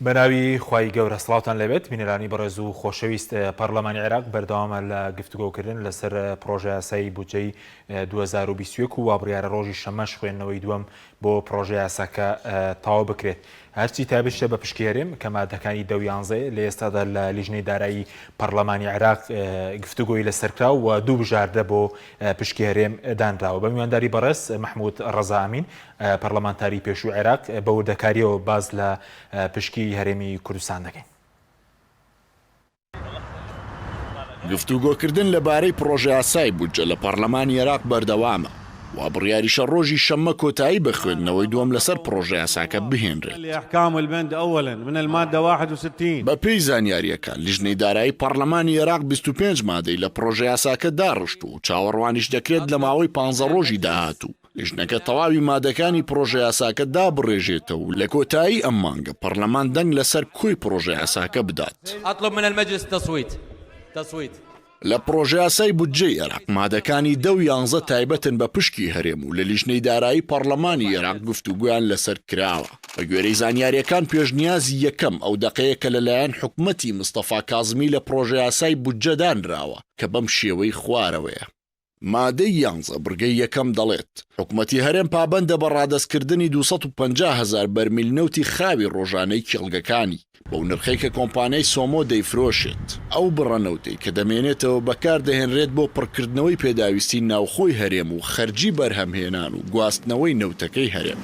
بەناوی خوای گەورە سڵاوتان لێبێت بینەرانی بەڕێز و خۆشەویست پەرلەمانی عێراق بەردەوامە لە گفتوگۆکردن لەسەر پڕۆژەیاسای بودجەی 2021 و وابڕیارە ڕۆژی شەمەش خوێندنەوەی دووەم بۆ پڕۆژەیاساکە تەواو بکرێت. هەرچی تایبەتیشە بە پشکی هەرێم کە مادەکانی دە و یانزەیە لە ئێستادا لە لیژنەی دارایی پەرلەمانی عێراق گفتوگۆی لەسەر کرا و دوو بژاردە بۆ پشکی هەرێم دانراوە. بە میوانداری بەڕێز مەحمود ڕەزا ئەمین پەرلەمانتاری پێشووی عێراق بە وردەکارییەوە باس لە پشکی هەرێمی کوردستان دەکەین. گفتوگۆکردن لەبارەی پڕۆژەیاسای بودجە لە پەڕلەمانی عێراق بەردەوامە، وا بڕیاریشە ڕۆژی شەممە کۆتایی بە خوێندنەوەی دووەم لەسەر پڕۆژەیاساکە بهێنرێت. بەپێی زانیارییەکان، لیژنەی دارایی پەڕلەمانی عێراق 25 مادەی لە پڕۆژەیاساکە داڕشتووە و چاوەڕوانیش دەکرێت لە ماوەی پانزە ڕۆژی داهاتوو لیژنەکە تەواوی مادەکانی پڕۆژەیاساکە دابڕێژێتەوە و لە کۆتایی ئەم مانگە پەڕلەمان دەنگ لەسەر کۆی پڕۆژەیاساکە بدات. اطلب من المجلس التصويت تصويت. لە پڕۆژەیاسای بودجەی عێراق مادەکانی دە و یانزە تایبەتن بە پشکی هەرێم و لە لیژنەی دارایی پەڕلەمانی عێراق گفتوگۆیان لەسەر کراوە. بەگوێرەی زانیارییەکان پێشنیازی یەکەم ئەو دەقەیە کە لەلایەن حکومەتی مستەفا کازمی لە پڕۆژەیاسای بودجە دانراوە کە بەم شێوەی خوارەوەیە. مادەی یانزە بڕگەی یەکەم دەڵێت، حکومەتی هەرێم پابەندە بە ڕادەستکردنی 250 هەزار بەرمیل نەوتی خاوی ڕۆژانەی کێڵگەکانی، بەو نرخەی کە کۆمپانیای سۆمۆ دەیفرۆشێت. ئەو بڕە نەوتەی کە دەمێنێتەوە بەکاردەهێنرێت بۆ پڕکردنەوەی پێداویستی ناوخۆی هەرێم و خەرجی بەرهەمهێنان و گواستنەوەی نەوتەکەی هەرێم.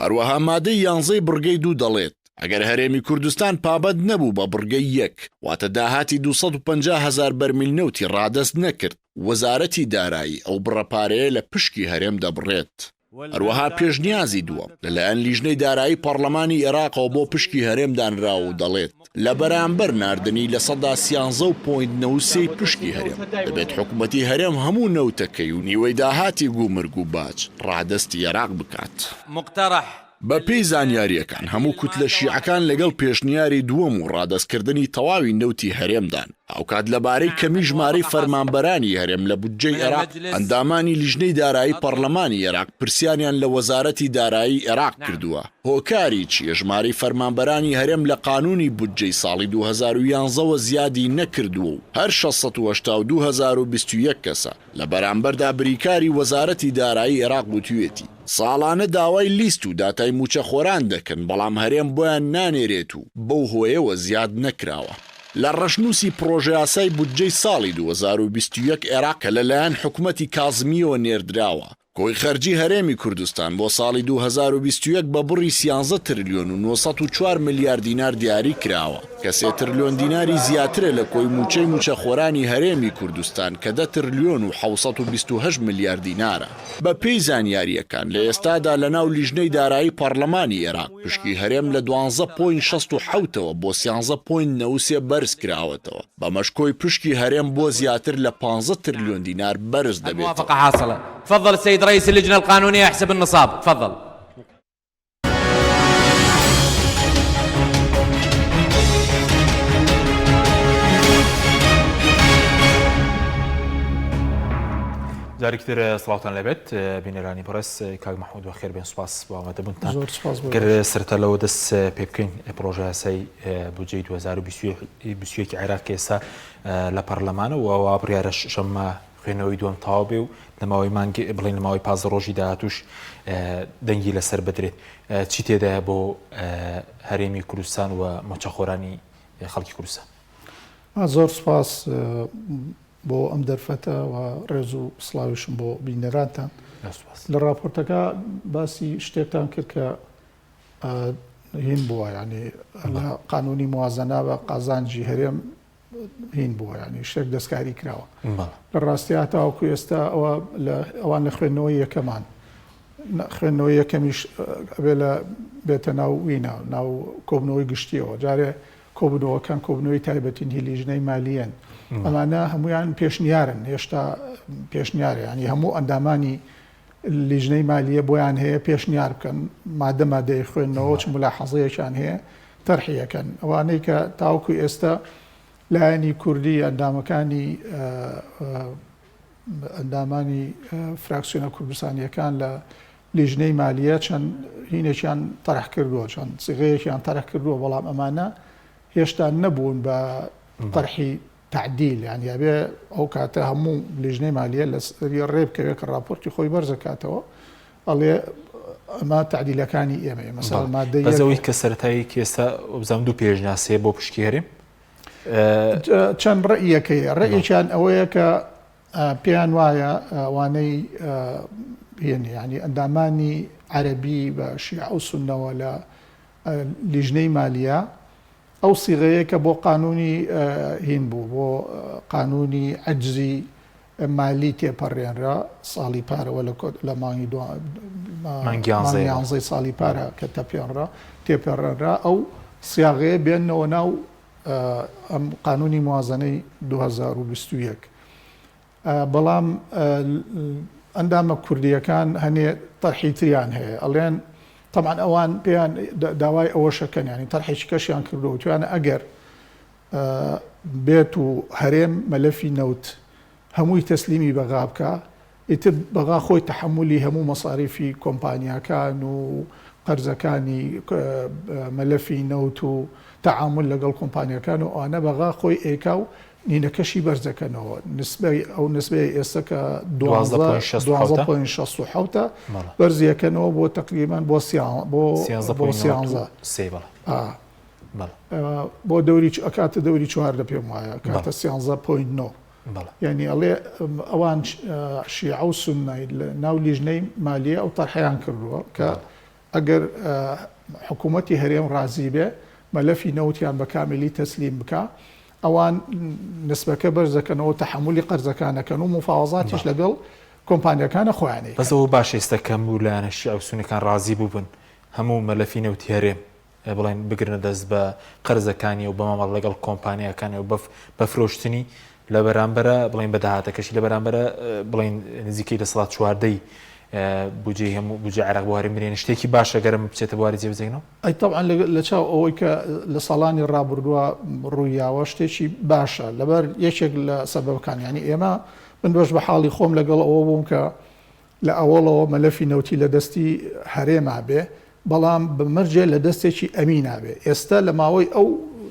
هەروەها مادەی یانزەی بڕگەی دوو دەڵێت، ئەگەر هەرێمی کوردستان پابەند نەبوو بە بڕگەی یەک، واتە داهاتی 250 هەزار بەرمیل نەوتی ڕادەست نەکرد، وەزارەتی دارایی ئەو بڕە پارەیە لە پشکی هەرێم دەبڕێت. هەروەها پێشنیازی دووەم لەلایەن لیژنەی دارایی پەڕلەمانی ئێراقەوە بۆ پشکی هەرێم دانراوە و دەڵێت، لە بەرامبەر ناردنی لەسەدا سیانزە و point 93 ی پشکی هەرێم، دەبێت حکومەتی هەرێم هەموو نەوتەکەی و نیوەی داهاتی گومرگ و باج ڕادەستی ئێراق بکات. مقترح. بەپێی زانیارییەکان، هەموو کوتلە شیعەکان لەگەڵ پێشنیاری دووەم و ڕادەستکردنی تەواوی نەوتی هەرێمدان، هاوکات لەبارەی کەمی ژمارەی فەرمانبەرانی هەرێم لە بودجەی عێراق، ئەندامانی لیژنەی دارایی پەڕلەمانی عێراق پرسیاریان لە وەزارەتی دارایی عێراق کردووە، هۆکاری چییە ژمارەی فەرمانبەرانی هەرێم لە قانونی بودجەی ساڵی 2011 وە زیادی نەکردووە و هەر 682021 کەسە؟ لە بەرامبەردا بریکاری وەزارەتی دارایی عێراق وتویەتی، ساڵانە داوای لیست و داتای مووچەخۆران دەکەن، بەڵام هەرێم بۆیان نانێرێت و بەو هۆیەوە زیاد نەکراوە. لە ڕەشنووسی پڕۆژەیاسای بودجەی ساڵی 2021 عێراق کە لەلایەن حکومەتی کازمییەوە نێردراوە، کۆی خەرجی هەرێمی کوردستان بۆ ساڵی 2021 بە بڕی سیانزە ترلیۆن و 904 ملیار دینار دیاری کراوە، کە سێ ترلیۆن دیناری زیاترە لە کۆی مووچەی مووچەخۆرانی هەرێمی کوردستان کە دە ترلیۆن و 728 ملیار دینارە. بە پێی زانیارییەکان، لە ئێستادا لە ناو لیژنەی دارایی پەڕلەمانی ئێراق، پشکی هەرێم لە دوانزە point 67 ەوە بۆ سیانزە point 93 بەرز کراوەتەوە، بەمەش کۆی پشکی هەرێم بۆ زیاتر لە پانزە ترلیۆن دینار بەرز دەبێتەوە. الموافقە حاصلە تفضل السيد رئيس اللجنة القانونية يحسب النصاب تفضل. جارێکی تر سڵاوتان لێبێت بینەرانی بەڕێز کاک مەحمود بەخێر بێن سوپاس بۆ ئامادەبوونتان زۆر سوپاس بۆ گەر سەرەتا لەوە دەست پێ بکەین پڕۆژە یاسای بودجەی 2021 عێراق کە ئێستا لە پەرلەمانە و وا بڕیارە شەممە خوێندنەوەی دووەم تەواو بێ و لە ماوەی مانگ بڵێن لە ماوەی 15 ڕۆژی داهاتووش دەنگی لەسەر بدرێت چی تێدایە بۆ هەرێمی کوردستان و مووچەخۆرانی خەڵکی کوردستان؟ زۆر سوپاس بۆ ئەم دەرفەتە و ڕێز و سڵاویشم بۆ بینەرانتان. لە ڕاپۆرتەکە باسی شتێکتان کرد کە هین بووە یعنی لە قانونی موازنە بە قازانجی هەرێم هین بووە یعنی شتێک دەستکاری کراوە لە ڕاستیا تاوەکو ئێستا ئەوە ئەوان لە خوێندنەوەی یەکەمان خوێندنەوەی یەکەمیش ئەبێ لە بێتە ناو وینا ناو کۆبنەوەی گشتیەوە جارێ کۆبوونەوەکان کۆبوونەوەی تایبەتین هی لیژنەی مالیەن ئەمانە هەمویان پێشنیارن هێشتا پێشنیارە ینی هەموو ئەندامانی لیژنەی مالیە بۆیان هەیە پێشنیار بکەن مادە مادەی خوێندنەوە چ ملاحەزەیەکیان هەیە تەرحیەکەن ئەوانەی کە تاوەکو ئێستا لایەنی کوردی ئەندامەکانی ئەندامانی فراکسیۆنە کوردستانیەکان لە. لیژنەی مالیە چەند هینێکیان تەرح کردووە، چەند سیغەیەکیان تەرح کردووە، بەڵام ئەمانە هێشتا نەبوون بە تەرحی تەعدیل، یانی ئەبێ ئەو کاتە هەموو لیژنەی مالیە لەسەری ڕێ بکەوێ کە ڕاپۆرتی خۆی بەرزەکاتەوە ئەڵێ ئەمە تەعدیلەکانی ئێمەیە مەسەلەن مادەی بەس ئەوەی کە سەرەتایی کە ئێستا وابزانم دوو پێشنیاز هەیە بۆ پشکی هەرێم چەند ڕەئیەکەیە ڕەئیەکیان ئەوەیە کە پێیان وایە ئەوانەی هێن یانی ئەندامانی عەرەبی بە شیعە و سوننەوە لە لیژنەی مالیە ئەو سیغەیە کە بۆ قانونی هین بوو بۆ قانونی عەجزی مالی تێپەڕێنرا ساڵی پارەوە لە لە مانگی دو مانگی یانزەی ساڵی پارە کە تەپێنرا تێپەڕێنرا ئەو سیاغەیە بێنەوە ناو ئەم قانونی موازنەی 2021 بەڵام ئەندامە کوردیەکان هەنێ تەرحی تریان هەیە ئەڵێن تەبعەن ئەوان پێیان داوای ئەوەشەکەن یانی تەرحێکی کەشیان کردووە وتویانە ئەگەر بێت و هەرێم مەلەفی نەوت هەمووی تەسلیمی بەغا بکا ئیتر بەغا خۆی تەحەمولی هەموو مەساریفی کۆمپانیاکان و قەرزەکانی مەلەفی نەوت و تەعامول لەگەڵ کۆمپانیاکان و ئەوانە بەغا خۆی ئەیکا و نینەکەشی بەرز دەکەنەوە نسبەی ئەو نسبەی ئێستا کە دوانزە point شەست و حەوتە بەرزی ئەکەنەوە بۆ تەقریبەن بۆ بۆ بۆ سیانزە بۆ دەوری ئەکاتە دەوری چواردە پێم وایە کاتە سیانزە point نۆ یعنی ئەڵێ ئەوان شیعە و سوننەی لە ناو لیژنەی مالیە ئەو تەرحیان کردووە کە ئەگەر حکوومەتی هەرێم ڕازی بێ مەلەفی نەوتیان بە کاملی تەسلیم بکا ئەوان نسبەکە بەرز دەکەنەوە تەحەمولی قەرزەکان ئەکەن و موفاوەزاتیش لەگەڵ کۆمپانیاکانە خۆیان ئەیکەن. بەس ئەوە باشە ئێستا کە هەموو لایەنە شیعە و سوننەکان ڕازی بووبن هەموو مەلەفی نەوتی هەرێم بڵێن بگرنە دەست بە قەرزەکانی و بە مامەڵە لەگەڵ کۆمپانیاکانی و بە فرۆشتنی لە بەرامبەرە بڵێن بە داهاتەکەشی لە بەرامبەرە بڵێن نزیکەی 14% بودجەی هەموو بودجە عێراق بۆ هەرێم برێن شتێکی باشە گەرم بچێتە بواری جێبەجێکردنەوە. ئەی تەبعەن لە چاو ئەوەی کە لە ساڵانی ڕابردووە ڕوویاوە شتێکی باشە لەبەر یەکێک لە سەبەبەکان یانی ئێمە من بەش بە حاڵی خۆم لەگەڵ ئەوە بووم کە لە ئەوەڵەوە مەلەفی نەوتی لە دەستی هەرێما بێ بەڵام بە مەرجێ لە دەستێکی ئەمینا بێ ئێستا لە ماوەی ئەو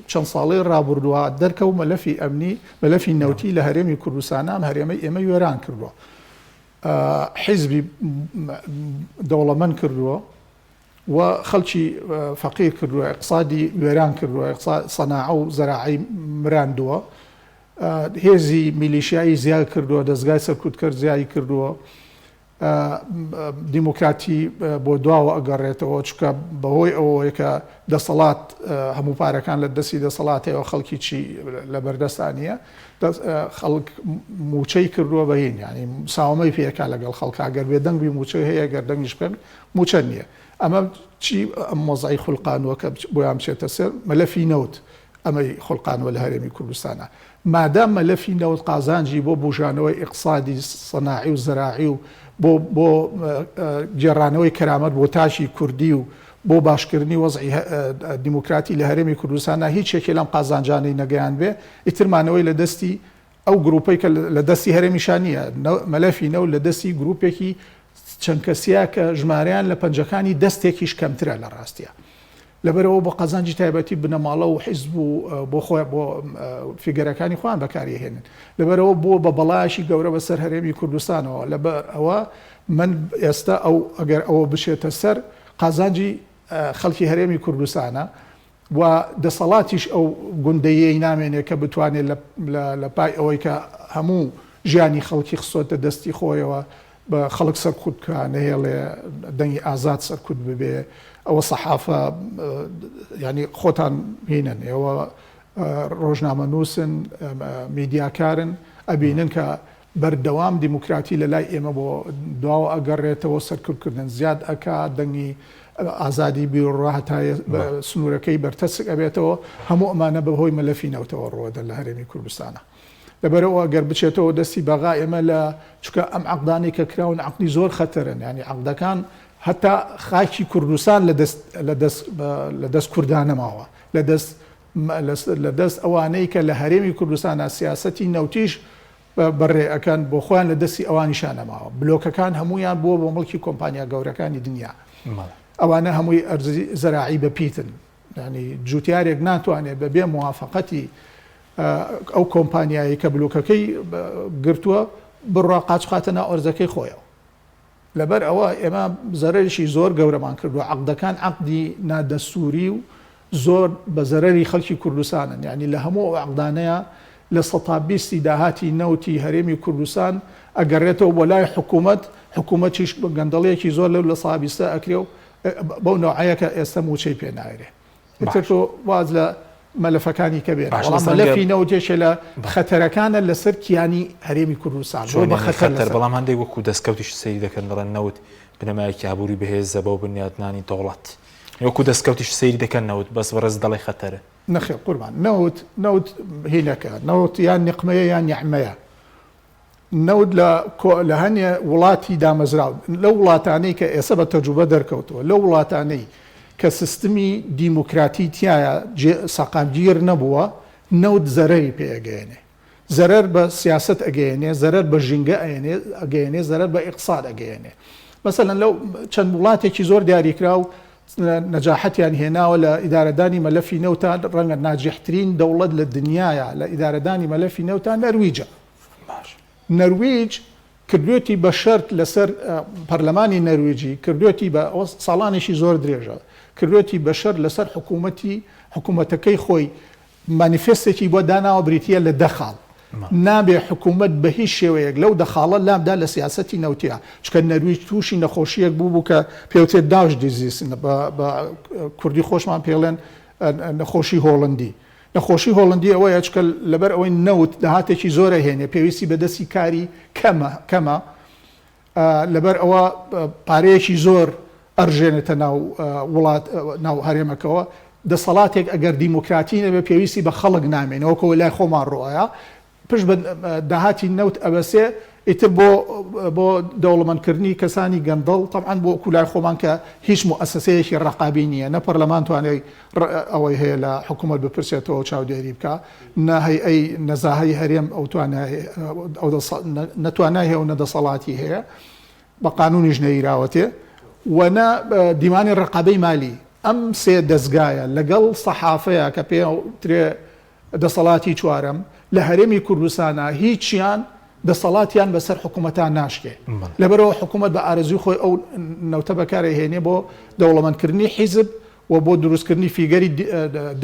چەند ساڵەی ڕابردووە دەرکەوت مەلەفی ئەمنی مەلەفی نەوتی لە هەرێمی کوردستان ئەم هەرێمەی ئێمەی وێران کردووە حیزبی دەوڵەمەند کردووە و خەڵکی فەقیر کردووە، ئیقتسادی وێران کردووە، سەناعە و زەراعەی مراندووە، هێزی میلیشیایی زیاد کردووە، دەزگای سەرکوتکەر زیادی کردووە، دیموکراتی بۆ دواوە ئەگەڕێتەوە، چونکە بەهۆی ئەوەیە کە دەسەڵات هەموو پارەکان لە دەستی دەسەڵات هەیە و خەڵکی چی لە بەردەستا نییە، خەڵک مووچەی کردووە بە هین، یانی مساوەمەی پێ ئەکا لەگەڵ خەڵکا، گەر بێدەنگ بی مووچەی هەیە، گەر دەنگیش بکەن مووچە نییە. ئەمە چی ئەم وەزعەی خولقانووە کە بۆیان بچێتە سەر مەلەفی نەوت، ئەمەی خولقانووە لە هەرێمی کوردستانا. مادام مەلەفی نەوت قازانجی بۆ بوژانەوەی ئیقتسادی سەناعی و زەراعی و بۆ بۆ گێڕانەوەی کەرامەت بۆ تاکی کوردی و بۆ باشکردنی وەزعی دیموکراتی لە هەرێمی کوردستانا هیچ یەکێ لەم قازانجانەی نەگەیاندبێ ئیتر مانەوەی لە دەستی ئەو گروپەی کە لە دەستی هەرێمیشا نییە مەلەفی نەوت لە دەستی گروپێکی چەند کەسیە کە ژمارەیان لە پەنجەکانی دەستێکیش کەمترە لە ڕاستیا. لەبەرئەوە بۆ قازانجی تایبەتی بنەماڵە و حیزب و بۆ خۆیان بۆ فیگەرەکانی خۆیان بەکاری ئەهێنن. لەبەرئەوە بووە بە بەڵایەکی گەورە بەسەر هەرێمی کوردستانەوە. لەبەر ئەوە من ئێستا ئەو ئەگەر ئەوە بچێتە سەر قازانجی خەڵکی هەرێمی کوردستانە و دەسەڵاتیش ئەو گوندەییەی نامێنێ کە بتوانێ لە پای ئەوەی کە هەموو ژیانی خەڵکی خستۆتە دەستی خۆیەوە بە خەڵک سەرکوت بکا، نەهێڵێ دەنگی ئازاد سەرکوت ببێ، ئەوە سەحافە یانی خۆتان هینن ئێوە ڕۆژنامەنووسن، میدیاکارن، ئەبینن کە بەردەوام دیموکراتی لە لای ئێمە بۆ دواوە ئەگەڕێتەوە، سەرکوتکردن زیاد ئەکا، دەنگی ئازادی بیروڕا هەتا سنوورەکەی بەرتەسک ئەبێتەوە، هەموو ئەمانە بە هۆی مەلەفی نەوتەوە ڕووەدەن لە هەرێمی کوردستانا. لەبەرئەوە گەر بچێتەوە دەستی بەغا ئێمە لە چونکە ئەم عەقدانەی کە کراون عەقدی زۆر خەتەرن یانی عەقدەکان هەتا خاکی کوردستان لە دەست لە دەست لە دەست کوردا نەماوە لە دەست لە دەست ئەوانەی کە لە هەرێمی کوردستانا سیاسەتی نەوتیش. بەڕێ ئەکەن بۆ خۆیان لە دەستی ئەوانیشا نەماوە بلۆکەکان هەموویان بووە بۆ مڵکی کۆمپانیا گەورەکانی دنیا ئەوانە هەمووی ئەرزی زەراعی بە پیتن یانی جوتیارێک ناتوانێت بە بێ موافقەتی ئەو کۆمپانیایی کە بلوکەکەی گرتووە بڕوا قاچ بخاتە ناو ئەرزەکەی خۆیەوە. لەبەر ئەوە ئێمە زەرەرێکی زۆر گەورەمان کردووە، عەقدەکان عەقدی نادەستووری و زۆر بە زەرەری خەڵکی کوردستانن، یانی لە هەموو ئەو عەقدانەیا لە سەتا بیستی داهاتی نەوتی هەرێمی کوردستان ئەگەڕێتەوە بۆ لای حکوومەت، حکوومەتیش گەندەڵیەکی زۆر لەو لە سا بیستە ئەکرێ و بەو نەوعەیە کە ئێستە مووچەی پێ نایرێ. ئیتر تۆ واز لە مەلەفەکانی کە بێنە، بەڵام مەلەفی نەوت یەکێ لە خەتەرەکانە لەسەر کیانی هەرێمی کوردستان. زۆر بە خەتەر، بەڵام هەندێک وەکو دەستکەوتیش سەیری دەکەن دەڵێن نەوت بنەمایەکی ئابووری بەهێزە بۆ بنیاتنانی دەوڵەت. وەکو دەستکەوتیش سەیری دەکەن نەوت، بەس بەڕێز دەڵێ خەتەرە. نەخێر قوربان نەوت نەوت هینەکە نەوت یان نیقمەیە یان نیعمەیە. نەوت لە لە هەنێ وڵاتی دامەزراو، لەو وڵاتانەی کە ئێسە بە تەجروبە دەرکەوتووە، لەو وڵاتانەی کە سیستمی دیموکراتی تیایا جێ سەقامگیر نەبووە، نەوت زەرەری پێ ئەگەیەنێ. زەرەر بە سیاسەت ئەگەیەنێ، زەرەر بە ژینگە ئەیەنێ ئەگەیەنێ، زەرەر بە ئیقتساد ئەگەیەنێ. مەسەلەن لەو چەند وڵاتێکی زۆر دیاریکراو نەجاحەتیان هێناوە لە ئیدارەدانی مەلەفی نەوتا، ڕەنگە ناجیحترین دەوڵەت لە دنیایا لە ئیدارەدانی مەلەفی نەوتا نەرویجە. نەرویج کردوێتی بە شەرت لەسەر پەرلەمانی نەرویجی کردوێتی بە ئەوە ساڵانێکی زۆر درێژە کردوێتی بە شەرت لەسەر حکوومەتی حکوومەتەکەی خۆی مانیفێستێکی بۆ داناوە بریتییە لە دە خاڵ نابێ حکوومەت بە هیچ شێوەیەک لەو دە خاڵە لابدا لە سیاسەتی نەوتیا چونکە نەرویج تووشی نەخۆشییەک بوو بوو کە پێوترێت Dutch disease بە کوردی خۆشمان پێڵێن نەخۆشی هۆڵندی نەخۆشی هۆڵندی ئەوەیە چونکە لەبەر ئەوەی نەوت داهاتێکی زۆر ئەهێنێ پێویستی بە دەستی کاری کەمە کەمە لەبەر ئەوە پارەیەکی زۆر ئەرژێنێتە ناو وڵات ناو هەرێمەکەوە دەسەڵاتێک ئەگەر دیموکراتی نەبێ پێویستی بە خەڵک نامێنێ وەکەوە لای خۆمان ڕۆیە پشت بە داهاتی نەوت ئەبەسێ ئیتر بۆ بۆ دەوڵەمەندکردنی کەسانی گەندەڵ تەبعەن بۆ وەکو لای خۆمان کە هیچ موئەسەسەیەکی ڕەقابی نییە نە پەرلەمان توانای ئەوەی هەیە لە حکوومەت بپرسێتەوە چاودێری بکا نە هەیئەی نەزاهەی هەرێم ئەو توانای ئەو نە توانای هەیە و نە دەسەڵاتی هەیە بە قانونیش نەیراوەتێ و نە دیوانی ڕەقابەی مالی ئەم سێ دەزگایە لەگەڵ سەحافەیە کە پێ ترێ دەسەڵاتی چوارەم، لە هەرێمی کوردستانا هیچیان دەسەڵاتیان بەسەر حکومەتا ناشکێ. لەبەرئەوە حکومەت بە ئارەزووی خۆی ئەو نەوتە بەکارئەهێنێ بۆ دەوڵەمەندکردنی حیزب و بۆ دروستکردنی فیگەری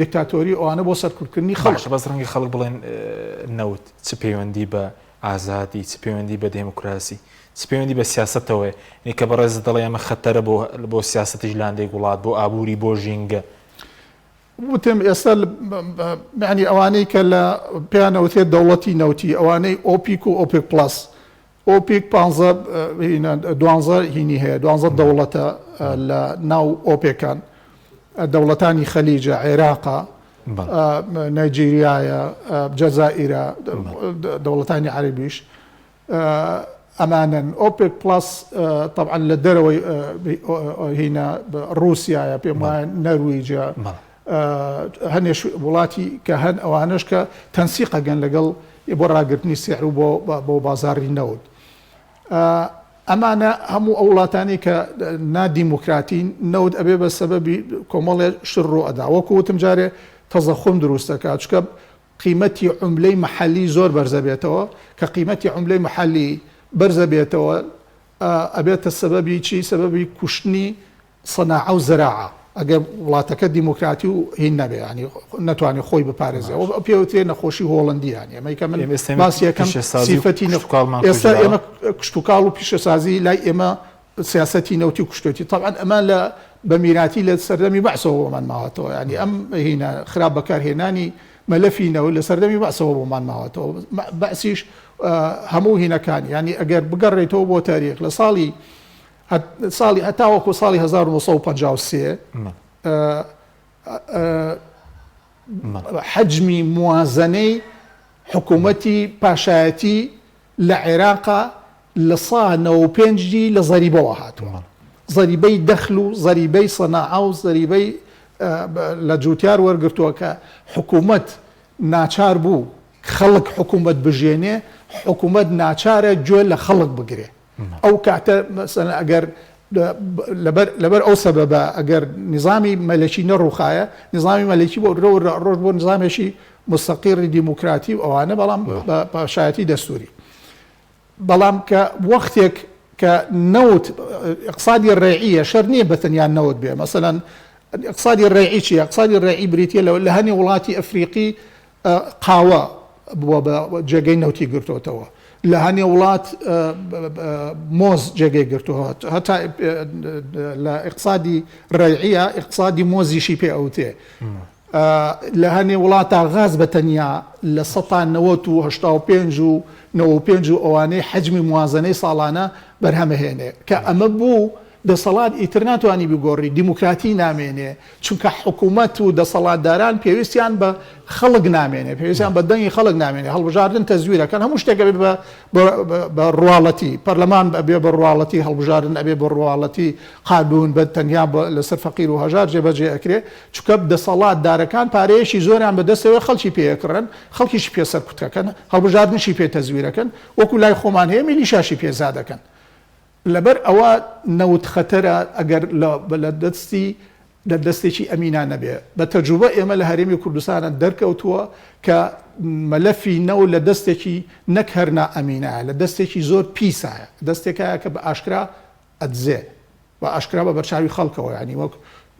دیکتاتۆری ئەوانە بۆ سەرکوتکردنی خەڵک. باشە بەس ڕەنگە خەڵک بڵێن نەوت چ پەیوەندی بە ئازادی، چ پەیوەندی بە دێموکراسی، چ پەیوەندی بە سیاسەتەوەیە؟ یانی کە بەڕێزت دەڵێی ئەمە خەتەرە بۆ بۆ سیاسەتیش لە هەندێک وڵات، بۆ ئابووری، بۆ ژینگە. وتم ئێستا یانی ئەوانەی کە لە پێیان ئەوترێت دەوڵەتی نەوتی ئەوانەی ئۆپیک و ئۆپێک پڵەس ئۆپیک پانزە دوانزە هینی هەیە دوانزە دەوڵەتە لە ناو ئۆپێکان دەوڵەتانی خەلیجە عێراقە نایجیریایە جەزائیرە دەوڵەتانی عەربیش ئەمانەن. ئۆپێک پڵەس تەبعەن لە دەرەوەی هینە ڕووسیایە پێم وایە نەرویجە هەنێ وڵاتی کە هەن ئەوانەش کە تەنسیق ئەگەن لەگەڵ بۆ ڕاگرتنی سعر و بۆ بۆ بازاڕی نەوت ئەمانە هەموو ئەو وڵاتانی کە نادیموکراتین نەوت ئەبێ بە سەبەبی کۆمەڵێ شت ڕوو ئەدا وەکو وتم جارێ تەزەخوم دروست دەکات چونکە قیمەتی عوملەی محەلی زۆر بەرزەبێتەوە، کە قیمەتی عوملەی محەلی بەرزەبێتەوە ئەبێتە سەبەبی چی؟ سەبەبی کوشتنی سەناعە و زەراعە ئەگەر وڵاتەکە دیموکراتی و هین نەبێ یانی نەتوانێ خۆی بپارێزێ ئەو پێوترێ نەخۆشی هۆڵندی یانی ئەمەی کە من باسی یەکەم سیفەتی ئێستا ئێمە کشتوکاڵ و پیشەسازی لای ئێمە سیاسەتی نەوتی کوشتێتی تەبعەن ئەمە لە بە میراتی لە سەردەمی بەعسەوە بۆمان ماوەتەوە یانی ئەم هینە خراپ بەکارهێنانی مەلەفی نەوت لە سەردەمی بەعسەوە بۆمان ماوەتەوە بەعسیش هەموو هینەکان یانی ئەگەر بگەڕێتەوە بۆ تاریخ لە ساڵی ساڵی هەتاوەکو ساڵی 1953 حەجمی موازنەی حکوومەتی پاشایەتی لە عێراقا 95% ی لە زەریبەوە هاتووە. زەریبەی دەخل و زەریبەی سەناعە و زەریبەی لە جوتیار وەرگرتووە کە حکوومەت ناچار بوو خەڵک حکوومەت بژێنێ. حکوومەت ناچارە گوێ لە خەڵک بگرێ. ئەو کاتە مەسەلەن ئەگەر لەبەر لەبەر ئەو سەبەبە ئەگەر نیزامی مەلەکی نەڕووخایە، نیزامی مەلەکی بۆ ورە ورە ڕۆشت بۆ نیزامێکی موستەقیڕی دیموکراتی و ئەوانە بەڵام بە پاشایەتی دەستووری. بەڵام کە وەختێک کە نەوت ئیقتسادی ڕێعییە شەرت نییە بە تەنیا نەوت بێ مەسەلەن ئیقتسادی ڕێعی چییە؟ ئیقتسادی ڕێعی بریتییە لەوە لە هەنێ وڵاتی ئەفریقی قاوە بووە بە جێگەی نەوتی گرتۆتەوە لە هەنێ وڵات مۆز جێگەی گرتووە هەتا لە ئیقتسادی ڕێعیە ئیقتسادی مۆزیشی پێ ئەوتێ لە هەنێ وڵاتا غاز بە تەنیا لە سەتا نەوەت و 85 و 95 و ئەوانەی حەجمی موازنەی ساڵانە بەرهەمەهێنێ کە ئەمە بوو دەسەڵات ئیتر ناتوانی بگۆڕی، دیموکراتی نامێنێ، چونکە حکومەت و دەسەڵاتداران پێویستیان بە خەڵک نامێنێ، پێویستیان بە دەنگی خەڵک نامێنێ، هەڵبژاردن تەزویر ئەکەن، هەموو شتێک ئەبێ بە بە ڕواڵەتی، پەرلەمان ئەبێ بە ڕواڵەتی، هەڵبژاردن ئەبێ بە ڕواڵەتی، قانوون بە تەنیا لەسەر فەقیر و هەژار جێبەجێ ئەکرێ، چونکە دەسەڵاتدارەکان پارەیەکی زۆریان بە دەستەوەیە خەڵکی پێ ئەکڕن، خەڵکیشی پێ سەرکوت ئەکەن، هەڵبژاردنیشی پێ تەزویر ئەکەن، وەکو لای خۆمان هەیە میلیشیاشی پێ زیاد ئەکەن. لەبەر ئەوە نەوت خەتەرە ئەگەر لە دەستی لە دەستێکی ئەمینا نەبێ. بە تەجروبە ئێمە لە هەرێمی کوردستانە دەرکەوتووە کە مەلەفی نەوت لە دەستێکی نەک هەر نائەمینایە لە دەستێکی زۆر پیسایە، دەستێکایە کە بە ئاشکرا ئەدزێ، بە ئاشکرا بە بەرچاوی خەڵکەوە یانی وەک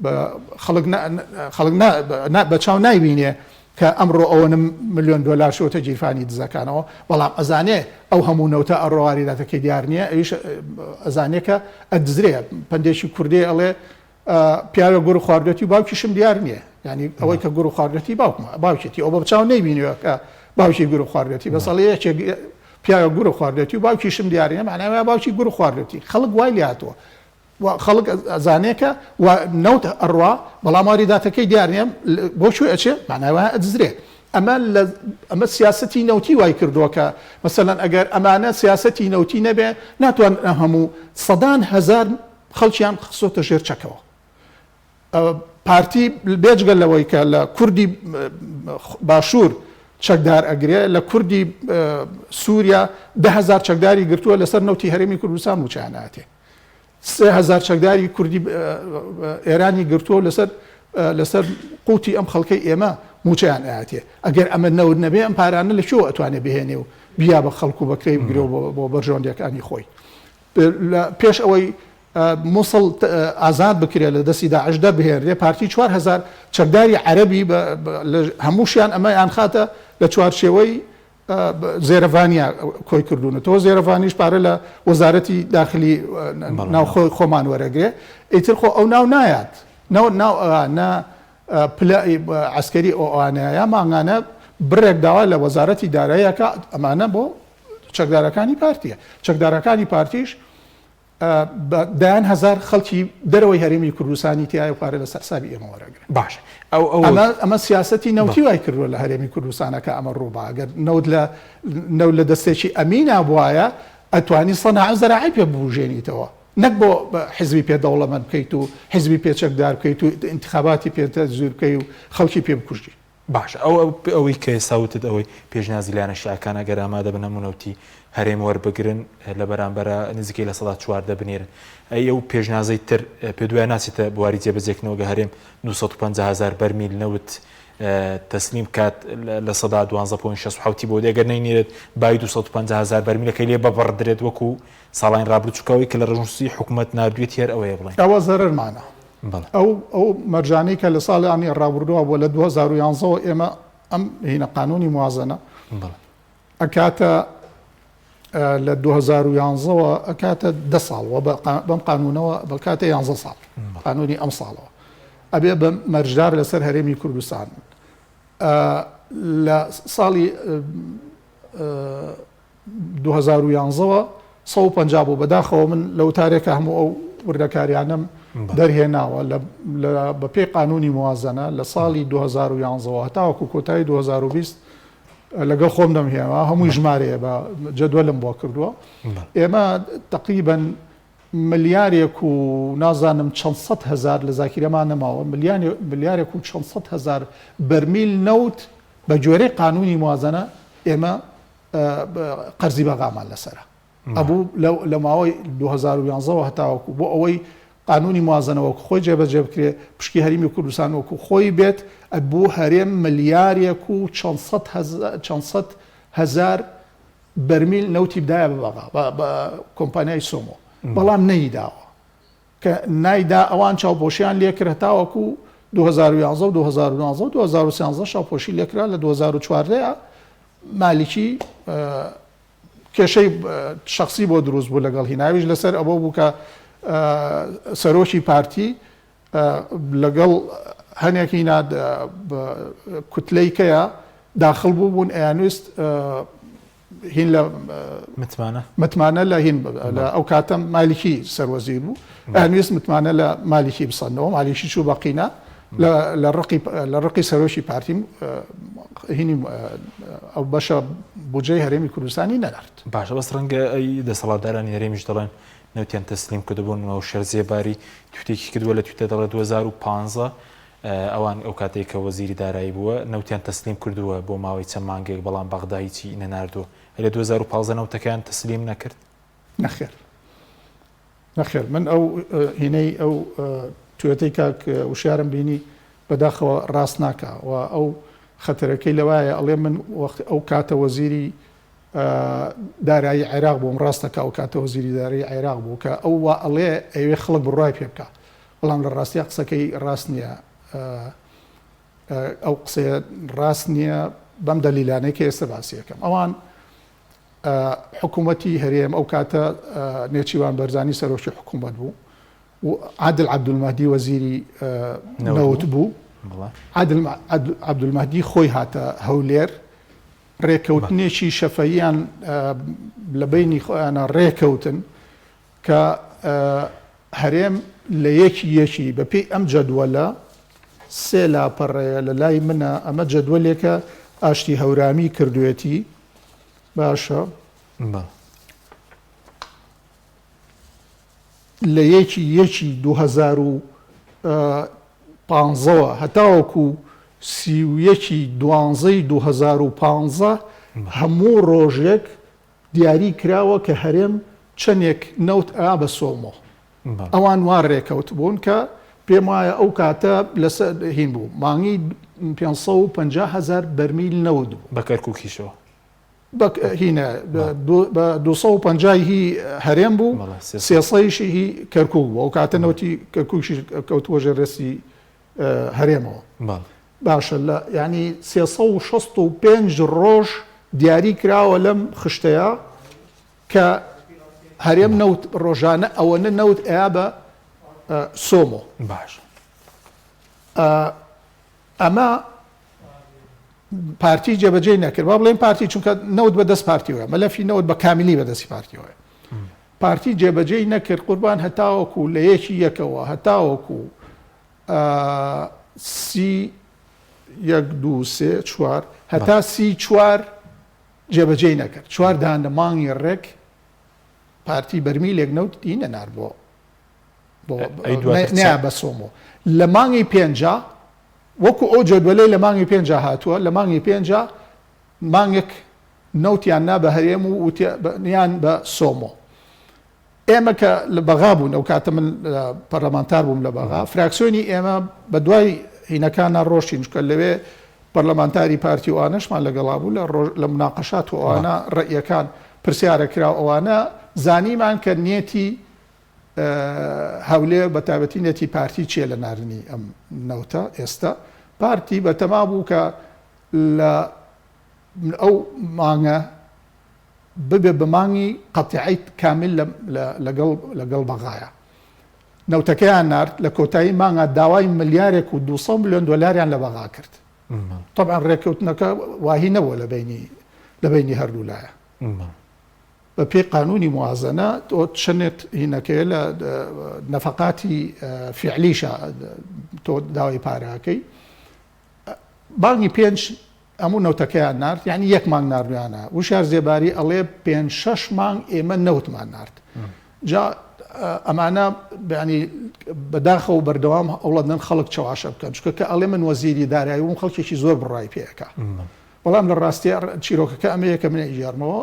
بە خەڵک خەڵک بە چاو نایبینێ کە ئەمڕۆ ئەوەنە ملیۆن دۆلار چۆتە گیرفانی دزەکانەوە، بەڵام ئەزانێ ئەو هەموو نەوتە ئەڕۆ واریداتەکەی دیار نییە، ئەویش ئەزانێ کە ئەدزرێ. پەندێکی کوردی ئەڵێ پیاوێک گوڕ خواردوێتی و باوکیشم دیار نییە، یانی ئەوەی کە گوڕ خواردوێتی باوکمە، باوکێتی، ئەو بە چاو نەیبینیوە کە باوکی گوڕ خواردوێتی، بەس ئەڵێ یەکێک پیاوێک گوڕ خواردوێتی و باوکیشم دیار نییە، مەعنای وایە باوکی گوڕ خواردوێتی. خەڵک وای لێهاتووە. و خەڵک ئەزانێ کە و نەوت ئەڕوا بەڵام واریداتەکەی دیار نیە بۆ کوێ ئەچێ مانای وایە ئەدزرێ ئەمە لە ئەمە سیاسەتی نەوتی وای کردووە کە مەسەلەن ئەگەر ئەمانە سیاسەتی نەوتی نەبێ ناتوان هەموو سەدان هەزار خەڵکیان خستۆتە ژێر چەکەوە پارتی بێجگە لەوەی کە لە کوردی باشوور چەکدار ئەگرێ لە کوردی سووریا دههزار چەکداری گرتووە لەسەر نەوتی هەرێمی کوردستان مووچەیان ناتێ 3000 چەکداری کوردی ئێرانی گرتووە لەسەر لەسەر قوتی ئەم خەڵکەی ئێمە مووچەیان ئەیاتێ ئەگەر ئەمە نەوت نەبێ ئەم پارانە لە کوێوە ئەتوانێ بهێنێ و بیا بە خەڵک و بەکرێی بگرێ بۆ بەرژەوەندیەکانی خۆی پێش ئەوەی موسڵ ئازاد بکرێت لە دەستی داعش دەربهێنرێ، پارتی 4000 چەکداری عەرەبی هەمووشیان ئەمەیان خاتە لە چوارچێوەی زێرەڤانیا کۆی کردوونەتەوە، زێرەڤانیش پارە لە وەزارەتی داخلی ناوخۆی خۆمان وەرەگرێ، ئیتر خۆ ئەو ناو نایات ناو ناو نە پلە عەسکەری ئەوانەیە مانگانە بڕێک داوا لە وەزارەتی داراییەکە ئەمانە بۆ چەکدارەکانی پارتیە چەکدارەکانی پارتیش بە دەیان هەزار خەڵکی دەرەوەی هەرێمی کوردستانی تیایە و پارە لەسەر حسابی ئێمە وەرەگرن. باشە ئەو ئەو ئەمە ئەمە سیاسەتی نەوتی وای کردووە لە هەرێمی کوردستانە کە ئەمە ڕووبا ئەگەر نەوت لە نەوت لە دەستێکی ئەمینا بوایە ئەتوانی سەناعە زەراعی پێ ببوژێنیتەوە نەک بۆ حزبی پێ دەوڵەمەند بکەیت و حزبی پێ چەکدار بکەیت و ئینتخاباتی پێ تەزویر بکەی و خەڵکی پێ بکوژی. باشە ئەو ئەوەی کە ئێستا وتت ئەوەی پێشنیازی لایەنە شیعەکان ئەگەر ئامادە بن هەموو نەوتی هەرێم وەربگرن لە بەرامبەرا نزیکەی 14% بنێرن ئەی ئەو پێشنیازەی تر پێ دوای ناچێتە بواری جێبەجێکردنەوە گە هەرێم 250 هزار بەرمیل نەوت تەسلیم بکات 12.67 بۆ دێ گەر نەینێرێت بای 250 هزار بەرمیلەکەی لێ ببڕدرێت وەکو ساڵانی ڕابردوو چونکە ئەوەی کە لە ڕژنووسی حکومەت ناردوویەتی هەر ئەوەیە بڵێین. ئەوە زەرەرمانە. بەڵێ. ئەو ئەو مەرجانەی کە لە ساڵانی ڕابردووە بووە لە 2011 ەوە ئێمە ئەم هینە قانوونی موازەنە بەڵێ. ئەکاتە لە 2011 ەوە ئەکاتە دە ساڵ و بەم قانوونەوە بەکاتە 11 ساڵ قانوونی ئەم ساڵەوە ئەبێ بە مەرجدار لەسەر هەرێمی کوردستان لە ساڵی 2011 وە 150 بوو بەداخەوە من لە وتارێکا هەموو ئەو وردەکاریانەم دەرهێناوە لە بە پێی قانونی موازەنە لە ساڵی 2011 وە هەتاوەکو کۆتایی 2020 لەگەڵ خۆم دەمهێنا هەمووی ژمارەیە بە جەدوەلم بۆ کردووە ئێمە تقریبا ملیارێک و نازانم چەند سەد هەزار لە زاکیرەمان نەماوە ملیارێک و چەند سەد هەزار بەرمیل نەوت بە گوێرەی قانونی موازەنە ئێمە. قەرزی بەغامان لەسەرە. ئەبوو لە ماوەی 2011 ەوە هەتاوەکو بۆ ئەوەی قانونی موازنە وەکو خۆی جێبەجێ بکرێ، پشکی هەریمی کوردستان وەکو خۆی بێت، ئەبوو هەرێم ملیارێک و چەند سەد هەزار بەرمیل نەوتی بدایە بە بەغا، بە کۆمپانیای سۆمۆ، بەڵام نەیداوە. کە نایدا ئەوان چاوپۆشیان لێکرد هەتاوەکو 2011 و 2012 و 2013 چاوپۆشی لێکرا لە 2014 مالیکی کێشەی شخصی بۆ دروست بوو لەگەڵ هیناویش لەسەر ئەوە بوو کە سەرۆکی پارتی لەگەڵ هەنێک هینا کوتلەی کەیە داخل بوو بوون ئەیانویست هین لە متمانە متمانە لە هین لە ئەو کاتە مالیکی سەروەزیر بوو ئەیانویست متمانە لە مالیکی بسەنەوە مالیکی چوو بەقینە لە ڕقی لە ڕقی سەرۆکی پارتی هینی ئەو بەشە بودجەی هەرێمی کوردستانی نەنارد. باشە بەس ڕەنگە ئەی دەسەڵاتدارانی هەرێمیش دەڵێن نەوتیان تەسلیم کردبوون و شەرزێباری تویتێکی کردووە لە تویتە دەڵێ 2015 ئەوان ئەو کاتێک کە وەزیری دارایی بووە نەوتیان تەسلیم کردووە بۆ ماوەی چەند مانگێک بەڵام بەغدا هیچی نەناردووە لە 2015 نەوتەکەیان تەسلیم نەکرد؟ نەخێر نەخێر من ئەو هینەی ئەو توێتەی کاک وشیارم بینی بەداخەوە ڕاست ناکا و ئەو خەتەرەکەی لەوایە ئەڵێ من وەخت ئەو کاتە وەزیری دارایی عێراق بووم ڕاستە کە ئەو کاتە وەزیری دارایی عێراق بوو کە ئەو وا ئەڵێ ئەوێ خەڵک بڕوای پێ بکا بەڵام لە ڕاستیا قسەکەی ڕاست نییە ئەو قسەیە ڕاست نییە بەم دەلیلانەی کە ئێستا باسی ئەکەم ئەوان حکوومەتی هەرێم ئەو کاتە نێچیوان بەرزانی سەرۆکی حکوومەت بوو و عادل عەبدولمەهدی وەزیری نەوت بوو عادل عەبدولمەهدی خۆی هاتە هەولێر ڕێکەوتنێکی شەفەییان لە بینی خۆیانە ڕێکەوتن کە هەرێم لە یەکی یەکی بەپێی ئەم جەدوەلە سێ لاپەڕەیە لە لای منە ئەمە جەدوەلێکە ئاشتی هەورامی کردوێتی باشە لە یەکی یەکی 2015ەوە هەتاوەکو 31 دوانزەی 2015 هەموو ڕۆژێک دیاری کراوە کە هەرێم چەندێک نەوت ئا بە سۆمۆ ئەوان وا ڕێکەوت بوون کە پێم وایە ئەو کاتە لەسەر هین بوو مانگی 550 هزار بەرمیل نەوت بوو بە کەرکوکیشەوە بە هینە بە 250 هی هەرێم بوو سێسەیشی هی کەرکوک بوو ئەو کاتە نەوتی کەرکوکیش کەوتووە ژێر دەستی هەرێمەوە باشە لە ینی 365 ڕۆژ دیاری کراوە لەم خشتەیە کە هەرێم نەوت ڕۆژانە ئەوەنە نەوت ئەیا بە سۆمۆ باش ئەمە پارتی جێبەجێی نەکرد با بڵێن پارتی چونکە نەوت بە دەست پارتیەوە مەلەفی نەوت بە کامیلی بە دەستی پارتیەوە پارتی جێبەجێی نەکرد قوربان هەتاوەکو لە یەکی یەکەوە هەتاوەکو سی یەک دوو سێ چوار هەتا سی چوار جێبەجێی نەکرد چوار دانە مانگی ڕێک پارتی بەرمیلێک نەوت ی نەنارد بۆ بۆ نیا بە سۆمۆ لە مانگی پێنجا وەکو ئەو جەدوەلەی لە مانگی پێنجا هاتووە لە مانگی پێنجا مانگێک نەوتیان نا بە هەرێم و وتیان بە سۆمۆ ئێمە کە لە بەغا بوون ئەو کاتە من پەرلەمانتار بووم لە بەغا فراکسیۆنی ئێمە بە دوای هینەکانە ڕۆشتین چونکە لەوێ پەرلەمانتاری پارتی و ئەوانەشمان لەگەڵا بوو لە ڕۆژ لە مناقەشات و ئەوانە ڕەئیەکان پرسیارە کرا و ئەوانە زانیمان کە نیەتی هەولێر بە تایبەتی نیەتی پارتی چییە لە ناردنی ئەم نەوتە ئێستا پارتی بەتەما بوو کە لە ئەو مانگە ببێ بە مانگی قەتیعەی کامیل لەگەڵ لەگەڵ بەغایا. نەوتەکەیان نارد، لە کۆتایی مانگا داوای ملیارێک و 200 ملیۆن دۆلاریان لە بەغا کرد. تەبعەن ڕێککەوتنەکە واهی نەبووە لە بەینی لە بەینی هەردوو لایە. بە پێی قانونی موازەنە تۆ چەنێت هینەکەیە لە نەفەقاتی فیعلیشە تۆ داوای پارەکەی. بانگی پێنج هەموو نەوتەکەیان نارد یانی یەک مانگ ناردویانە وشیار زێباری ئەڵێ پێنج شەش مانگ ئێمە نەوتمان نارد جا ئەمانە بەنی بەداخەوە بەردەوام ئەوڵەدەن خەڵک چەواشە بکەن چونکە کە ئەڵێ من وەزیری دارایی بووم خەڵکێکی زۆر بڕای پێەکە. بەڵام لە ڕاستیا چیرۆکەکە ئەمەیە کە من ئەیگێڕمەوە،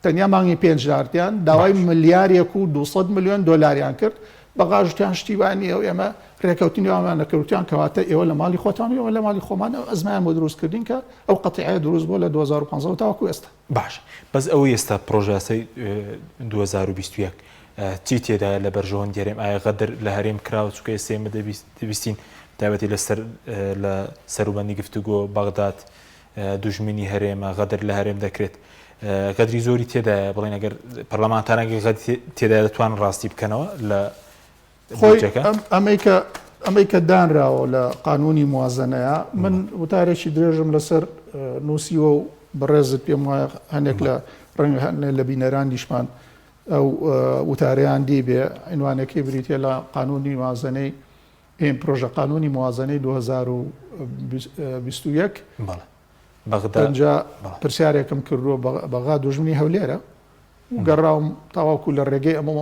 تەنیا مانگی پێنج ناردیان، داوای ملیارێک و 200 ملیۆن دۆلاریان کرد، بەغاش وتیان شتی وا نییە و ئێمە رێکەوتنی وامان نەکرد، وتیان کەواتە ئێوە لە ماڵی خۆتان و ئێمە لە ماڵی خۆمان ئەو ئەزمەیان بۆ دروست کردین کە ئەو قەتیعەیە دروست بووە لە 2015 وە تاوەکو ئێستا. باشە بەس ئەوەی ئێستا پڕۆژەیاسای 2021 چی تێدایە لە بەرژەوەندی هەرێم ئایا غەدر لە هەرێم کراوە چونکە ئێستا ئێمە دەبیستین تایبەتی لەسەر لە سەروبەندی گفتوگۆ بەغداد دوژمنی هەرێمە غەدر لە هەرێم دەکرێت غەدری زۆری تێدایە بڵێن ئەگەر پەرلەمانتارانگە غەد تێدایە دەتوانن ڕاستی بکەنەوە لە خۆی ئەمەی کە ئەمەی کە دانراوە لە قانونی موازنەیە من وتارێکی درێژم لەسەر نووسیوە و بەڕێزت پێم وایە هەندێک لە ڕەنگە هەندێک لە بینەرانیشمان ئەو وتارەیان دیبێ، عینوانەکەی بریتیە لە قانونی موازنەی ئێم پرۆژە قانونی موازنەی 2021. بەڵێ بەغدا ئەنجا پرسیارێکم کردووە بەغا دوژمنی هەولێرە و گەڕاوم تاوەکو لە ڕێگەی ئەمە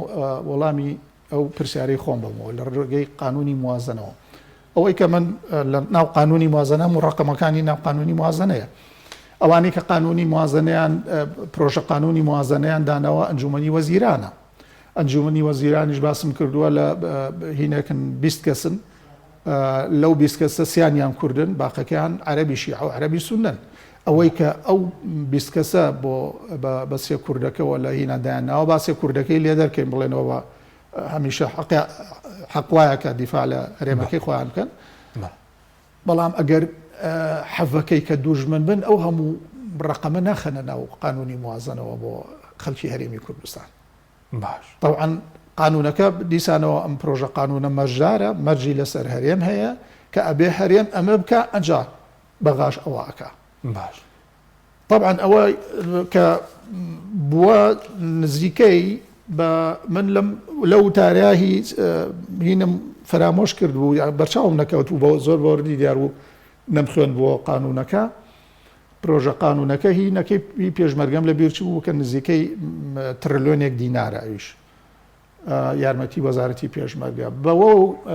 وەڵامی ئەو پرسیارەی خۆم بەمەوە لە ڕێگەی قانونی موازنەوە. ئەوەی کە من لە ناو قانونی موازنە هەموو ڕەقەمەکانی ناو قانونی موازنەیە. ئەوانەی کە قانونی موازنەیان پرۆژە قانونی موازنەیان داناوە ئەنجومەنی وەزیرانە. ئەنجومەنی وەزیرانیش باسم کردووە لە هینێکن 20 کەسن لەو 20 کەسە سیانیان کوردن باقەکەیان عەرەبی شیعە و عەرەبی سوننەن. ئەوەی کە ئەو 20 کەسە بۆ بە سێ کوردەکەوە لە هینا دایان ناوە با سێ کوردەکەی لێ دەرکەین بڵێنەوە بە هەمیشە حەق وایە کە دیفاع لە هەرێمەکەی خۆیان بکەن بەڵام ئەگەر حەڤەکەی کە دوژمن بن ئەو هەموو ڕقەمە ناخەنە ناو قانونی موازنەوە بۆ خەڵکی هەرێمی کوردستان باش طبعا قانونەکە دیسانەوە ئەم پرۆژە قانونە مەرجدارە مەرجی لەسەر هەرێم هەیە کە ئەبێ هەرێم ئەمە بکە ئەجا بەغاش ئەوە ئەکا باش تەبعەن ئەوە کە بووە نزیکەی بە من لەم لەو وتارەیا هیچ هینم فەرامۆش کرد بوو یان بەرچاوم نەکەوت بوو بە زۆر بەوردی دیار بوو نەمخوێند بۆ قانونەکە پرۆژە قانونەکە هی نەکەی هی پێشمەرگەم لە بیر چوو کە نزیکەی ترلیۆنێک دینارە ئەویش یارمەتی وەزارەتی پێشمەرگە بەوە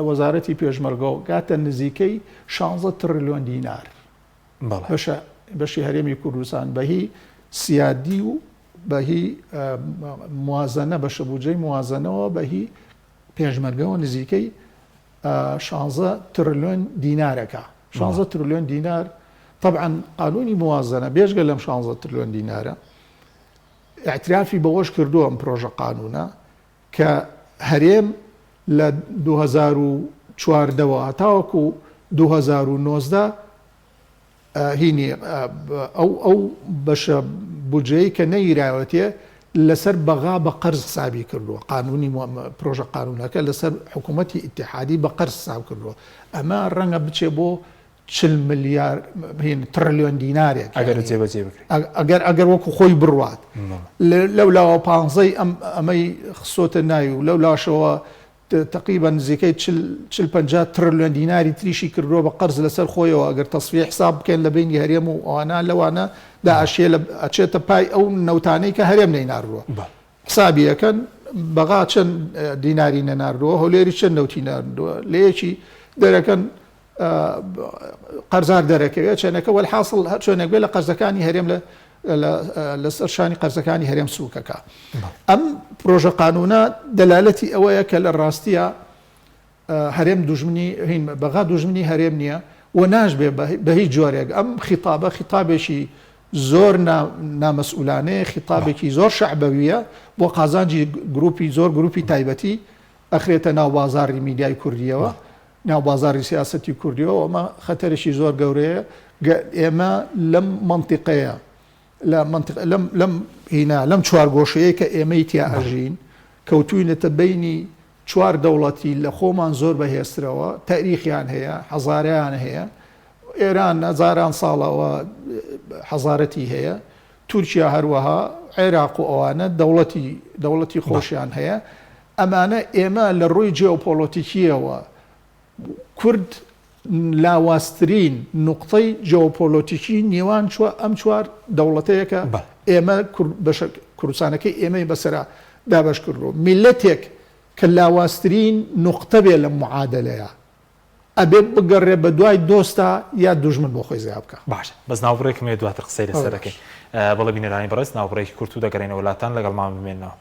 وەزارەتی پێشمەرگەوە گاتە نزیکەی 16 ترلیۆن دینار بەڵێ. بەشە بەشی هەرێمی کوردستان بە هی سیادی و بە هی موازەنە بەشە بودجەی موازەنەوە بە هی پێشمەرگەوە نزیکەی شانزە ترلیۆن دینارەکە شانزە ترلیۆن دینار طبعا قانونی موازەنە بێژگە لەم شانزە ترلیۆن دینارە اعترافی بەوەش کردووە ئەم پرۆژە قانونە کە هەرێم لە 2014 وە هەتاوەکو 2019 هینی ئەو ئەو بەشە بودجەیەی کە نەیراوەتێ لەسەر بەغا بە قەرز حسابی کردووە قانونی پرۆژە قانونەکە لەسەر حکوومەتی ئیتیحادی بە قەرز حساب کردووە ئەمە ڕەنگە بچێ بۆ چل ملیار هین تڕلیۆن دینارێک ئەگەر جێبەجێ بکرێت ئەگەر ئەگەر وەکو خۆی بڕوات لەو لاوە پانزەی ئەم ئەمەی خسۆتە ناوی و لەو لاشەوە تەقریبەن نزیکەی چل چل پەنجا ترلیۆن دیناری تریشی کردووە بە قەرز لەسەر خۆیەوە ئەگەر تەسفیەی حساب بکەین لە بەینی هەرێم و ئەوانە لەوانە دا ئەشێ لە ئەچێتە پای ئەو نەوتانەی کە هەرێم نەیناردووە حسابی ئەکەن بەغا چەند دیناری نەناردووە هەولێری چەند نەوتی ناردووە لە یەکی دەرەکەن قەرزار دەرەکەوێت چەنەکە وەلحاسڵ هەر چۆنێک بێ لە قەرزەکانی هەرێم لە لەسەر شانی قەرزەکانی هەرێم سووکەکە ئەم پرۆژە قانونە دەلالەتی ئەوەیە کە لە ڕاستیە هەرێم دوژمنی هین بەغا دوژمنی هەرێم نییە و ناشبێ بە هیچ جۆرێک ئەم خیتابە خیتابێکی زۆر نامەسئولانەیە خیتابێکی زۆر شەعبەویە بۆ قازانجی گروپی زۆر گروپی تایبەتی ئەخرێتە ناو بازاڕی میدیای کوردیەوە ناو بازاڕی سیاسەتی کوردیەوە ئەمە خەتەرێکی زۆر گەورەیە گە ئێمە لەم مەنتیقەیە لە مەنتیق لەم لەم هینا لەم چوارگۆشەیە کە ئێمەی تیا ئەژین کەوتوینەتە بەینی چوار دەوڵەتی لە خۆمان زۆر بەهێزترەوە تاریخیان هەیە حەزارەیان هەیە ئێران هەزاران ساڵەوە حەزارەتی هەیە تورکیا هەروەها عێراق و ئەوانە دەوڵەتی دەوڵەتی خۆشیان هەیە ئەمانە ئێمە لە ڕووی جیۆپۆلۆتیکییەوە کورد لاوازترین نوقتەی جیۆپۆلۆتیکی نێوان ئەم چوار دەوڵەتەیە کە ئێمە بەشە کوردستانەکەی ئێمەی بەسەرا دابەش کردووە. میللەتێک کە لاوازترین نوقتە بێ لەم معادەلەیە. ئەبێ بگەڕێ بە دوای دۆستا یا دوژمن بۆ خۆی زیا بکا. باشە بەس ناوبڕێکم هەیە دواتر قسەی لەسەر دەکەین. بەڵێ بینەرانی بەڕێز ناوبڕێکی کورت و دەگەڕێینەوە لاتان لەگەڵمان بمێننەوە.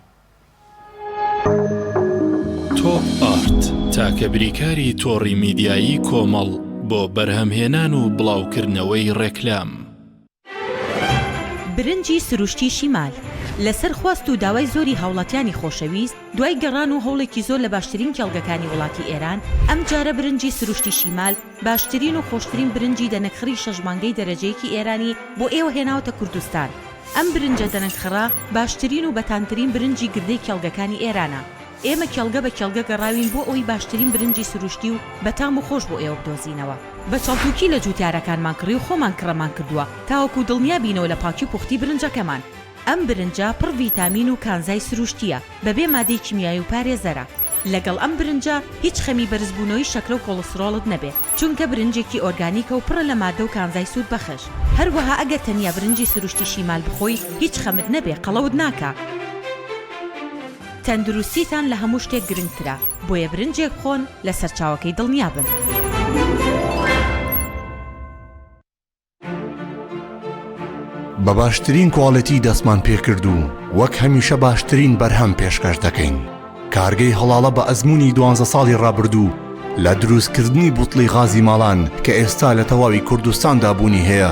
تۆپ ئارت، تاکە بریکاری تۆڕی میدیایی کۆمەڵ بۆ بەرهەمهێنان و بڵاوکردنەوەی ڕێکلام. برنجی سروشتی شیمال، لەسەر خواست و داوای زۆری هاوڵاتیانی خۆشەویست، دوای گەڕان و هەوڵێکی زۆر لە باشترین کێڵگەکانی وڵاتی ئێران، ئەمجارە برنجی سروشتی شیمال باشترین و خۆشترین برنجی دەنەکخڕی شەش مانگەی دەرەجەیەکی ئێرانی بۆ ئێوە هێناوەتە کوردستان. ئەم برنجە دەنەکخڕە باشترین و بەتامترین برنجی گردەی کێڵگەکانی ئێرانە. ئێمە کێڵگە بە کێڵگە گەڕاوین بۆ ئەوەی باشترین برنجی سروشتی و بەتام و خۆش بۆ ئێوە بدۆزینەوە. بە چەڵتوکی لە جوتیارەکانمان کڕی و خۆمان کڕەمان کردووە تاوەکو دڵنیا بینەوە لە پاکی و پوختی برنجەکەمان. ئەم برنجە پڕ ڤیتامین و کانزای سروشتییە، بەبێ مادەی کیمیایی و پارێزەرە. لەگەڵ ئەم برنجە هیچ خەمی بەرزبوونەوەی شەکرە و کۆڵسترۆڵت نەبێ، چونکە برنجێکی ئۆرگانیکە و پڕە لە مادە و کانزای سوودبەخش. هەروەها ئەگەر تەنیا برنجی سروشتی شیمال بخۆی هیچ خەمت نەبێ قەڵەوت ناکا. تەندروستیتان لە هەموو شتێک گرنگترە، بۆیە برنجێک بخۆن لە سەرچاوەکەی دڵنیابن. بە باشترین کواڵێتی دەستمان پێکرد و وەک هەمیشە باشترین بەرهەم پێشکەش دەکەین. کارگەی هەڵاڵە بە ئەزموونی دوانزە ساڵی ڕابردوو لە دروستکردنی بوتڵی غازی ماڵان کە ئێستا لە تەواوی کوردستاندا بوونی هەیە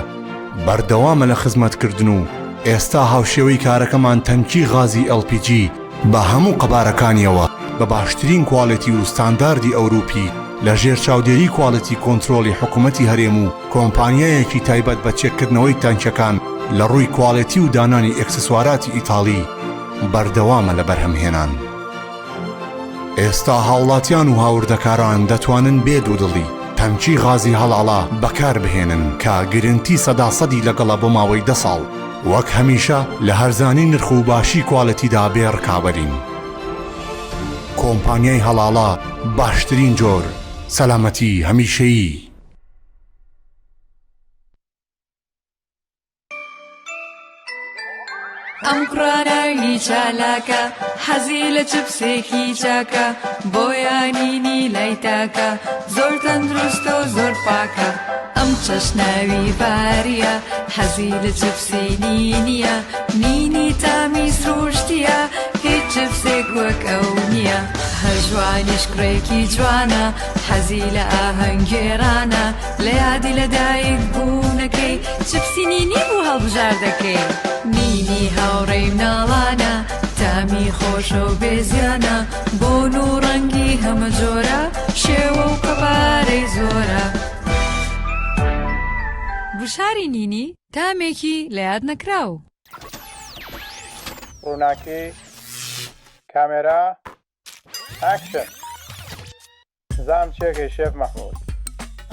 بەردەوامە لە خزمەتکردن و ئێستا هاوشێوەی کارەکەمان تەنکی غازی LPG بە هەموو قەبارەکانیەوە بە باشترین کواڵێتی و ستانداردی ئەوروپی لە ژێر چاودێری کواڵێتی کۆنترۆڵی حکومەتی هەرێم و کۆمپانیایەکی تایبەت بە چێککردنەوەی تانکیەکان لە ڕووی کواڵێتی و دانانی ئێکسسواراتی ئیتاڵی بەردەوامە لە بەرهەمهێنان. ئێستا هاوڵاتیان و هاوردەکاران دەتوانن بێ دوودڵی تەنکی غازی هەڵاڵە بەکاربهێنن کە گرنتی سەدا سەدی لەگەڵە بۆ ماوەی دە ساڵ، وەک هەمیشە لە هەرزانی نرخ و باشی کوالێتیدا بێ ڕکابەرین. کۆمپانیای هەڵاڵە باشترین جۆر، سەلامەتی هەمیشەیی. ئەم کوڕە ناوی چالاکە حەزی لە چپسێکی چاکە بۆیانینی لای تاکە زۆر تەندروستە و زۆر پاکە ئەم چەشناوی باریە حەزی لە چپسی نینیە نینی تامی سروشتیە هیچ چپسێک وەک ئەو نییە هەژوانیش کوڕێکی جوانە حەزی لە ئاهەنگگێڕانە لە یادی لە دایک بوونەکەی چپسی نینی بوو هەڵبژاردەکەی نینی هاوڕێی مناڵانە تامی خۆشە و بێزیانە بۆن و ڕەنگی هەمە جۆرە شێوە و قەبارەی زۆرە گوشاری نینی تامێکی لە یاد نەکراو. ڕووناکی، کامێرا، ئاکشن. زام چێکەی شێف مەحمود.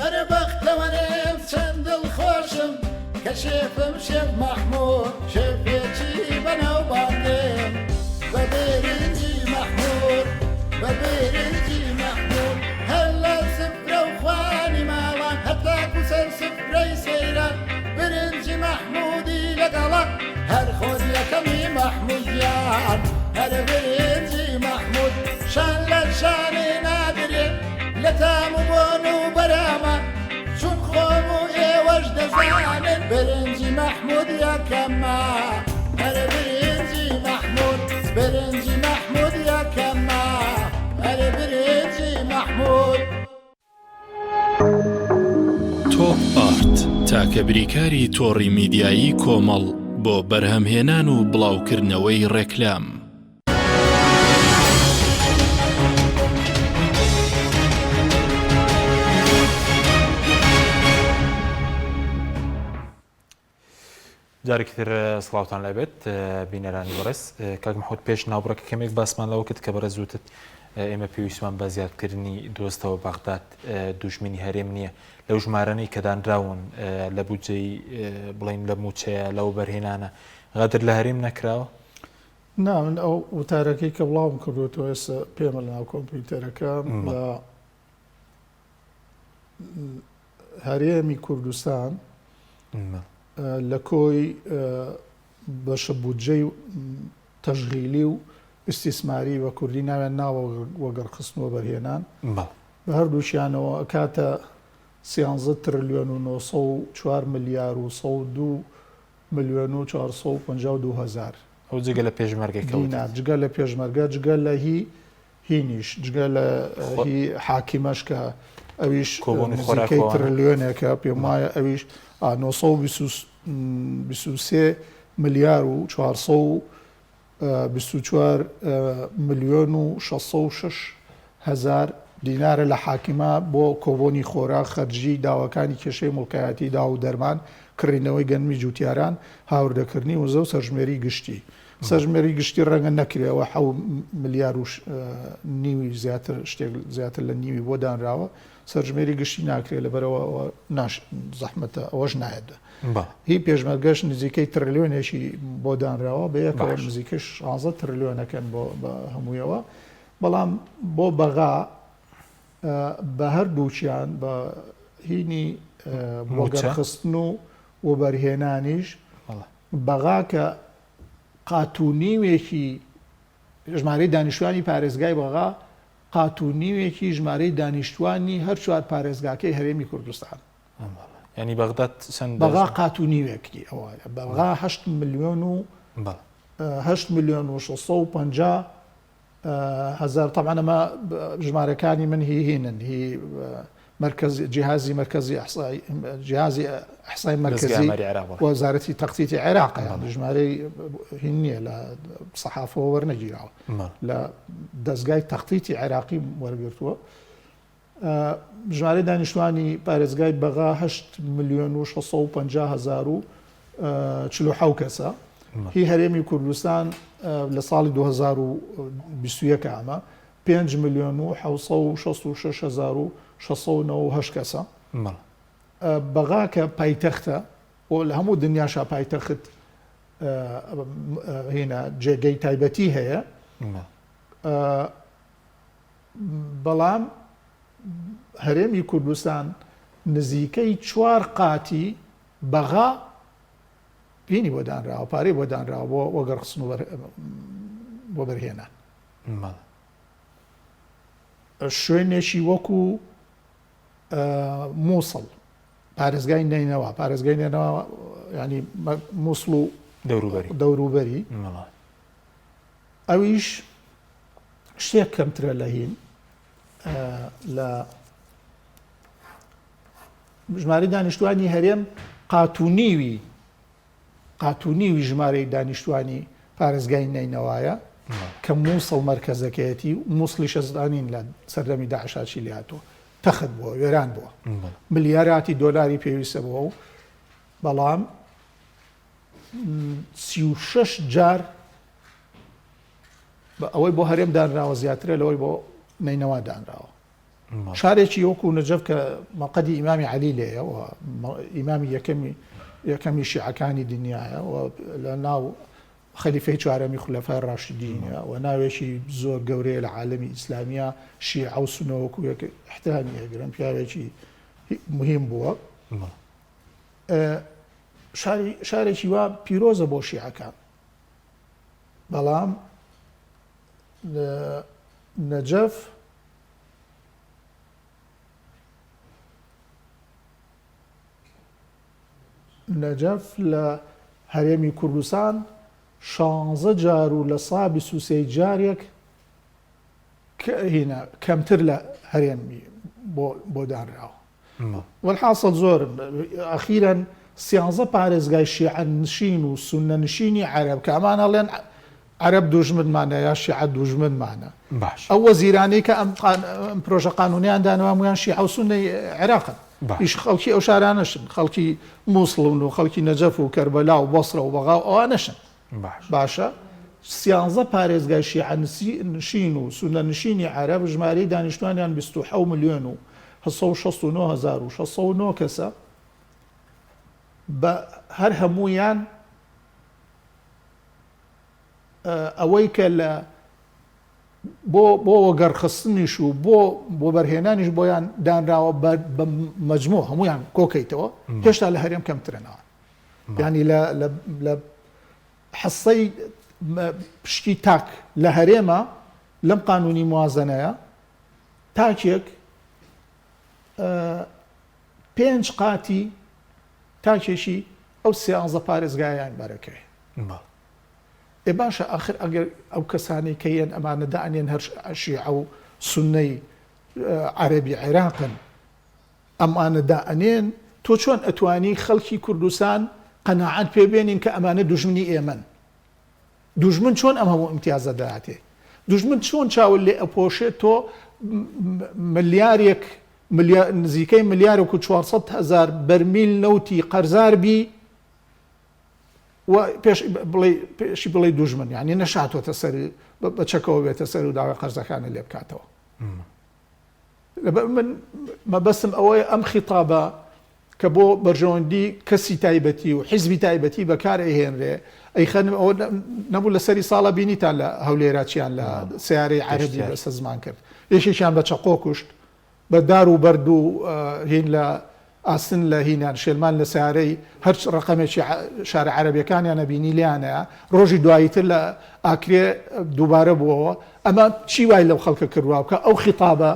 ئەرێ بەختەوەرم چەند دڵخۆشم کە شێفم شێف مەحمود شێفێکی بەناوبانگم بە برنجی مەحمود بە برنجی مەحمود هەر لە سفرە و خوانی ماڵان هەتاکو سەر سفرەی سەیران برنجی مەحمودی لەگەڵە هەر خۆت یەکەمی مەحمود گیان هەر برنجی مەحمود شان لە شانی نادرێ لە تام و بۆن و بەرامە چون خۆم و ئێوەش دەزانن برنجی مەحمود یەکەمە هەر برنجی مەحمود برنجی مەحمود یەکەمە هەر برنجی مەحمود. تۆپ ئارت، تاکە بریکاری تۆڕی میدیایی کۆمەڵ بۆ بەرهەمهێنان و بڵاوکردنەوەی ڕێکلام. جارێکی تر سڵاوتان لێبێت بینەرانی بەڕێز کاک محمود پێش ناوبڕەکە کەمێک باسمان لەوە کرد کە بەڕێز وتت ئێمە پێویستمان بە زیادکردنی دۆستەوە بەغداد دوژمنی هەرێم نییە لەو ژمارەنەی کە دانراون لە بودجەی بڵین لە موچەیە لەو بەرهێنانە غەدر لە هەرێم نەکراوە نا من ئەو وتارەکەی کە بڵاوم کردوەوە ئێستا پێمە لەناو کۆمپیوتەرەکە لە هەرێمی کوردستان لە کۆی بەشە بودجەی تەشغیلی و ئیستیسماری بە کوردی ناویان ناوە وەگەڕخستن و وەبەرهێنان. بە هەردووکیانەوە ئەکاتە سیانزە ترلیۆن و 904 ملیار و 102 ملیۆن و 452 هەزار ئەو جگە لە پێشمەرگە کە وتت. دینار جگە لە پێشمەرگە جگە لە هی هینیش جگە لە هی حاکیمەش کە ئەویش کۆبوونی خۆراک نزیکەی و ئەوانە. ترلیۆنێکە پێم وایە ئەویش ئا 923 ملیار و 424 ملیۆن و 606 هەزار دینارە لە حاکیمە بۆ کۆبۆنی خۆراک، خەرجی، داواکانی کێشەی موڵکایەتی، داو و دەرمان، کڕینەوەی گەنمی جوتیاران، هاوردەکردنی وزە و سەرژمێری گشتی. سەرژمێری گشتی ڕەنگە نەکرێ ئەوە حەو ملیار و نیوی زیاتر شتێک زیاتر لە نیوی بۆ دانراوە سەرژمێری گشتی ناکرێ لەبەرەوە ئەوە ناش زەحمەتە ئەوەش نایەت هی پێشمەرگەش نزیکەی ترلیۆنێکی بۆ دانراوە بە یەکەوە نزیکەی 16 ترلیۆنەکەن بۆ بە هەموویەوە بەڵام بۆ بەغا بە هەردووکیان بە هینی وەگەڕخستن و وەبەرهێنانیش بەغا کە قات و نیوێکی ژمارەی دانیشتوانی پارێزگای بەغا قات و نیوێکی ژمارەی دانیشتوانی هەر چوار پارێزگاکەی هەرێمی کوردستان. یانی بەغداد چەند بەغا قات و نیوێکی ئەوە بەغا هەشت ملیۆن و هەشت ملیۆن و 650 هەزار تەبعەن ئەمە ژمارەکانی من هی هینن هی مەرکەز جیهازی مەرکەزی ئەحسای جیهازی ئەحسای مەرکەزی وەزارەتی تەختیتی عێراق یان ژمارەی هین نییە لە سەحافەوە وەرنەگیراوە لە دەستگای تەختیتی عێراقی وەرگرتووە ژمارەی دانیشتوانی پارێزگای بەغا هەشت ملیۆن و 650 هەزار و 47 کەسە هی هەرێمی کوردستان لە ساڵی 2021 ئەمە 5 ملیۆن و 766 هەزار و 698 کەسە بەغا کە پایتەختە و لە هەموو دنیاشا پایتەخت هینا جێگەی تایبەتی هەیە بەڵام هەرێمی کوردستان نزیکەی چوار قاتی بەغا پینی بۆ دانراوە پارەی بۆ دانراوە بۆ وەگەڕخستن و وەبەرهێنان شوێنێکی وەکو مووسڵ پارێزگای نەینەوا پارێزگای نەینەوا ینی مووسڵ و دەوروبەری ئەویش شتێک کەمترە لە هین لە ژمارەی دانیشتوانی هەرێم قاتونیوی قاتونیوی ژمارەی دانیشتوانی پارێزگای نەینەوایە کە مووسڵ مەرکەزەکەیەتی و مووسڵیش ئەزانین لە سەردەمی داعشا چی لێهاتووە تەخت بووە وێران بووە ملیاراتی دۆلاری پێویستە بووە و بەڵام 36 جار ئەوەی بۆ هەرێم دانراوە زیاترە لەوەی بۆ نەینەوا دانراوە. شارێکی وەکو نەجەف کە مەقەدی ئیمامی عەلی لێیە و ئیمامی یەکەمی یەکەمی شیعەکانی دنیایە و لە ناو خەلیفەی چوارەمی خولەفای ڕاشدینە و ناوێکی زۆر گەورەیە لە عالەمی ئیسلامیە شیعە و سونە وەکو یەک احترامی ئەگرن پیاوێکی مهم بووە شاری شارێکی وا پیرۆزە بۆ شیعەکان بەڵام نەجەف نەجەف لە هەرێمی کوردستان شانزە جار و لە سا 23 جارێک هینا کەمتر لە هەرێمی بۆ دانراوە وەلحاسڵ زۆرن ئەخیرەن سیانزە پارێزگای شیعە نشین و سوننە نشینی عەرەب کە ئەمان ئەڵێن عەرەب دوژمنمانە یا شیعە دوژمنمانە باش ئەو وەزیرانەی کە ئەم ئەم پرۆژە قانونیان دانەوە هەموویان شیعە و سوننەی عێراقن باش ئیش خەڵکی ئەو شارانەشن خەڵکی موسڵن و خەڵکی نەجەف و کەربەلا و بەسرە و بەغا و ئەوانەشن باش. باشە سیانزە پارێزگای شیعە نشین و سوننە نشینی عەرەب ژمارەی دانیشتوانیان 27 ملیۆن و 869609 کەسە بە هەر هەموویان ئەوەی کە لە بۆ بۆ وەگەڕخستنیش و بۆ وەبەرهێنانیش بۆیان دانراوە بە مەجموع هەمویان کۆکەیتەوە هێشتا لە هەرێم کەمترنەوە یانی لە لە لە حسەی پشکی تاک لە هەرێمە لەم قانونی موازنەیە تاکێک. پێنج قاتی تاکێکی ئەو سیانزە پارێزگایان بەرەکەوێ. ئێ باشە ئاخر ئەگەر ئەو کەسانەی کە یەن ئەمانە دائەنێن هەر شیعە و سوننەی عەرەبی عێراقن ئەمانە دائەنێن تۆ چۆن ئەتوانی خەڵکی کوردستان قەناعەت پێ بێنین کە ئەمانە دوژمنی ئێمەن؟ دوژمن چۆن ئەم هەموو ئیمتیازە دەداتێ؟ دوژمن چۆن چاوت لێ ئەپۆشێت تۆ ملیارێک نزیکەی ملیارێک و 400 هەزار بەرمیل نەوتی قەرزار بی و پێش بڵێ پێشی بڵێ دوژمن یعنی نەشاتۆتە سەر بە چەکەوە بێتە سەر و داوای قەرزەکانی لێ بکاتەوە. لەبەر من مەبەستم ئەوەیە ئەم خیتابە کە بۆ بەرژەوەندی کەسی تایبەتی و حیزبی تایبەتی بەکار ئەیهێنرێ ئەیخەن ئەوە نەبوو لە سەری ساڵە بینیتان لە هەولێرا چیان لە سیارەی عەرەبی بەسە زمان کرد یەکێکیان بە چەقۆ کوشت بە دار و بەرد و هین لە ئاسن لە هینان شێلمان لە سەیارەی هەر ڕەقەمێکی شارە عەرەبیەکانیان ئەبینی لێیانەیا ڕۆژی دوایی تر لە ئاکرێ دووبارە بووەوە ئەمە چی وای لەو خەڵکە کرد وا بکا ئەو خیتابە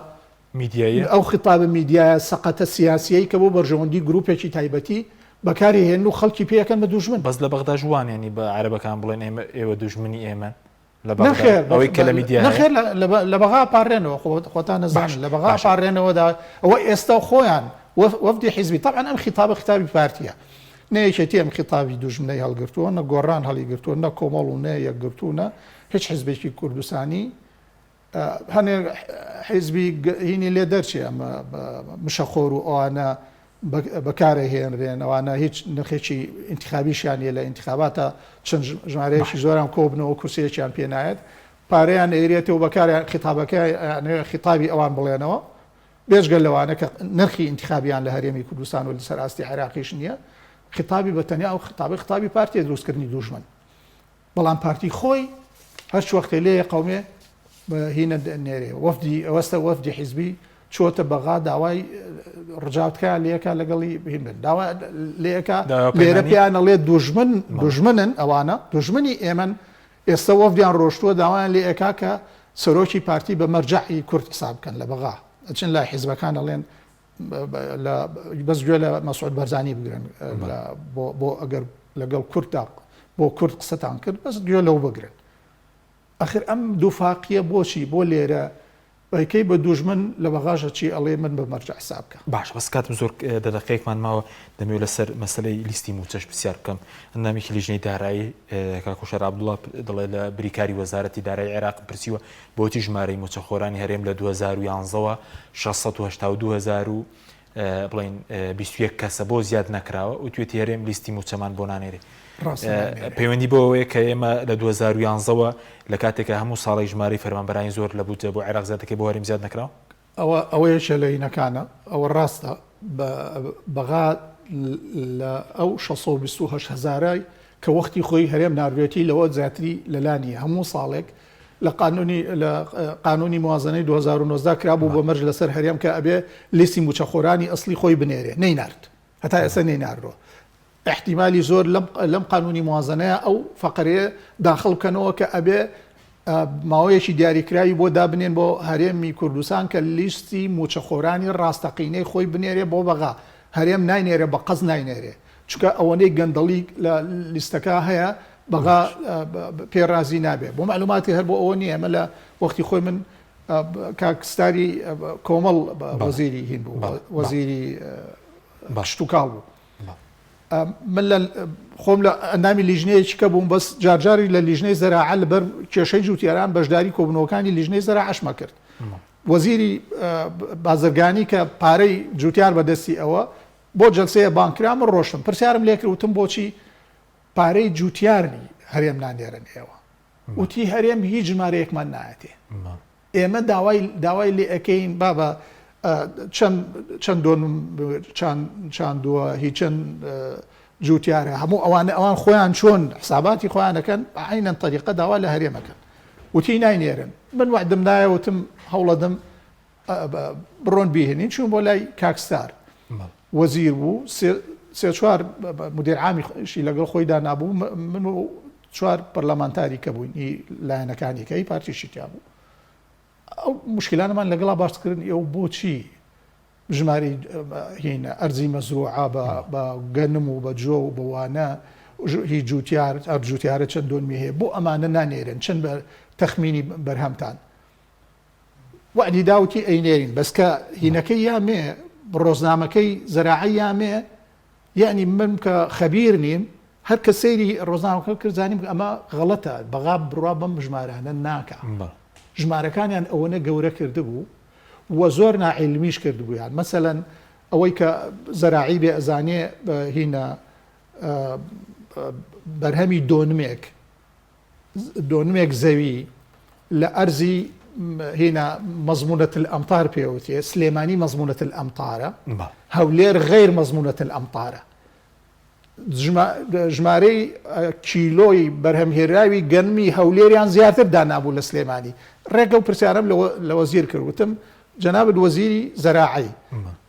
میدیاییە ئەو خیتابە میدیایە سەقەتە سیاسیەی کە بۆ بەرژەوەندی گروپێکی تایبەتی بەکاری هێن و خەڵکی پێ ئەکەن بە دوژمن. بەس لە بەغداش وان یانی بە عەرەبەکان بڵێن ئێمە ئێوە دوژمنی ئێمەن؟ لە بەغدا نەخێر ئەوەی کە لە میدیا هەیە؟ نەخێر لە بەغا پارێنەوە خۆتان نەزانن لە بەغا پارێنەوە دا ئەوە ئێستا خۆیان وەفدی حیزبی تەبعەن ئەم خیتابە خیتابی پارتیە نە یەکێتی ئەم خیتابی دوژمنەی هەڵگرتووە نە گۆڕان هەڵیگرتووە نە کۆمەڵ و نە یەکگرتوو نە هیچ حیزبێکی کوردستانی هەنێ حیزبی هینی لێ دەرچێ ئەمە مشەخۆر و ئەوانە بەکارئەهێنرێن ئەوانە هیچ نرخێکی ئینتخابیشیان نیە لە ئینتخاباتا چەند ژمارەیەکی زۆران کۆبنەوە کورسیەکیان پێ نایەت پارەیان ئەیرێتەوە بەکاریان خیتابەکە خیتابی ئەوان بڵێنەوە بێجگە لەوانە کە نرخی ئینتخابیان لە هەرێمی کوردستان و لەسەر ئاستی عێراقیش نییە خیتابی بە تەنیا ئەو خیتابی خیتابی پارتیە دروستکردنی دوژمن بەڵام پارتی خۆی هەرچ وەختێ لێ قومێ هینە نێرێ وەفدی ئەوەستە وەفدی حیزبی چۆتە بەغا داوای ڕجاوتکە لەکە لەگەڵی هین بن داوا لەکە لێرە پێیان ئەڵێ دوژمن دوژمنن ئەوانە دوژمنی ئێمن ئێستا وەفدیان ڕۆشتووە داوایان لێ ئەکا کە سەرۆکی پارتی بە مەرجەعی کورد حساب بکەن لە بەغا ئەچن لای حیزبەکان ئەڵێن بەس گوێ لە مەسعود بەرزانی بگرن بۆ ئەگەر لەگەڵ کورددا بۆ کورد قسەتان کرد بەس گوێ لەو بگرن ئەخر ئەم دووفاقیە بۆچی بۆ لێرە ئەیکەی بە دوژمن لە بەغاش هەرچی ئەڵێ من بە مەرجع حساب کە. باشە بەس کاتم زۆر دە دەقەیەکمان ماوە دەمەوێت لەسەر مەسەلەی لیستی مووچەش پرسیار بکەم ئەندامێکی لیژنەی دارایی کاک هۆشیار عەبدوڵا دەڵێ لە بریکاری وەزارەتی دارایی عێراقم پرسیوە بۆچی ژمارەی مووچەخۆرانی هەرێم لە 2011 وە 682 هەزار و بڵێین 21 کەسە بۆ زیاد نەکراوە وتوێتی هەرێم لیستی مووچەمان بۆ نانێرێ پەیوەندی بۆ ئەوەیە کە ئێمە لە 2011ەوە لە کاتێکە هەموو ساڵی ژمارەی فەرمانبەرانی زۆر لە بودجە بۆ عێراق زیاد دەکەی بۆ هەرێم زیاد نەکراوە؟ ئەوە ئەوە یەکێ لە هینەکانە ئەوە ڕاستە بەغا لە ئەو 628 هەزارای کە وەختی خۆی هەرێم ناردوێتی لەوە زیاتری لەلا نییە هەموو ساڵێک لە قانونی لە قانونی موازنەی 2019 کرابوو بە مەرج لەسەر هەرێم کە ئەبێ لیستی موچەخۆرانی ئەسلی خۆی بنێرێ نەینارد هەتا ئێستا نەیناردووە ئیحتیمالی زۆر لەم لەم قانونی موازنەیە ئەو فەقەرەیە داخڵ بکەنەوە کە ئەبێ ماوەیەکی دیاریکراوی بۆ دابنێن بۆ هەرێمی کوردستان کە لیستی موچەخۆرانی ڕاستەقینەی خۆی بنێرێ بۆ بەغا هەرێم ناینێرێ بە قەز ناینێرێ چونکە ئەوەنەی گەندەڵی لە لیستەکە هەیە بەغا پێ ڕازی نابێ بۆ معلوماتی هەر بۆ ئەوە نییە ئەمە لە وەختی خۆی من کاک ستاری کۆمەڵ وەزیری هین بوو وەزیری کشتوکاڵ بوو من لە خۆم لە ئەندامی لیژنەیەکی کە بووم بەس جارجاری لە لیژنەی زەراعە لەبەر کێشەی جوتیاران بەشداری کۆبوونەوەکانی لیژنەی زەراعەشمە کرد وەزیری بازرگانی کە پارەی جوتیار بەدەستی ئەوە بۆ جەلسەیە بانگ کرام من ڕۆشتم پرسیارم لێکرد وتم بۆچی پارەی جوتیارنی هەرێم نانێرن ئێوە وتی هەرێم هیچ ژمارەیەکمان نایەتێ ئێمە داوای داوای لێ ئەکەین بابە چەند چەند دۆنم چاندووە هی چەند جوتیارە هەموو ئەوانە ئەوان خۆیان چۆن حساباتی خۆیان ئەکەن عەینەن تەریقە داوا لە هەرێم ئەکەن وتی ناینێرن من وەعدم دایە وتم هەوڵەدەم بڕۆن بیهێنین چوون بۆ لای کاک ستار وەزیر بوو سێ چوار مدیر عامیشی لەگەڵ خۆیدا نابوو من و چوار پەرلەمانتاری کە بووین ئی لایەنەکانی کە ئی پارتیشی تیا بوو ئەو مشکلانەمان لەگەڵا باسکردن ئێوە بۆچی ژمارەی هینە ئەرزی مەزروعە بە بە گەنم و بە جۆ و بە وانە هی جوتیار ئەر جوتیارە چەند دۆنمی هەیە بۆ ئەمانە نانێرن چەند بە تەخمینی بەرهەمتان وەعدی داوتی ئەینێرین بەس کە هینەکەی یامێ ڕۆزنامەکەی زەراعەی یامێ یەعنی من کە خەبیر نیم هەر کە سەیری ڕۆزنامەکە کرد زانیم ئەمە غەڵەتە بەغا بڕوا بەم ژمارانە ناکا ژمارەکانیان ئەوەنە گەورە کردبوو و زۆر ناعیلمیش کردبوویان مەسەلەن ئەوەی کە زەراعی بێ ئەزانێ هینە بەرهەمی دۆنمێک دۆنمێک زەوی لە ئەرزی هینا مەزمونەت الامطار پێوتێ سلێمانی مەزمونەت الامطارە هەولێر غیر مەزمونەت الامطارە ژمارەی کیلۆی بەرهەمهێراوی گەنمی هەولێریان زیاتر دانابوو لە سلێمانی ڕێگە و پرسیارم لە وەزیر کرد وتم جەنابت وەزیری زەراعەی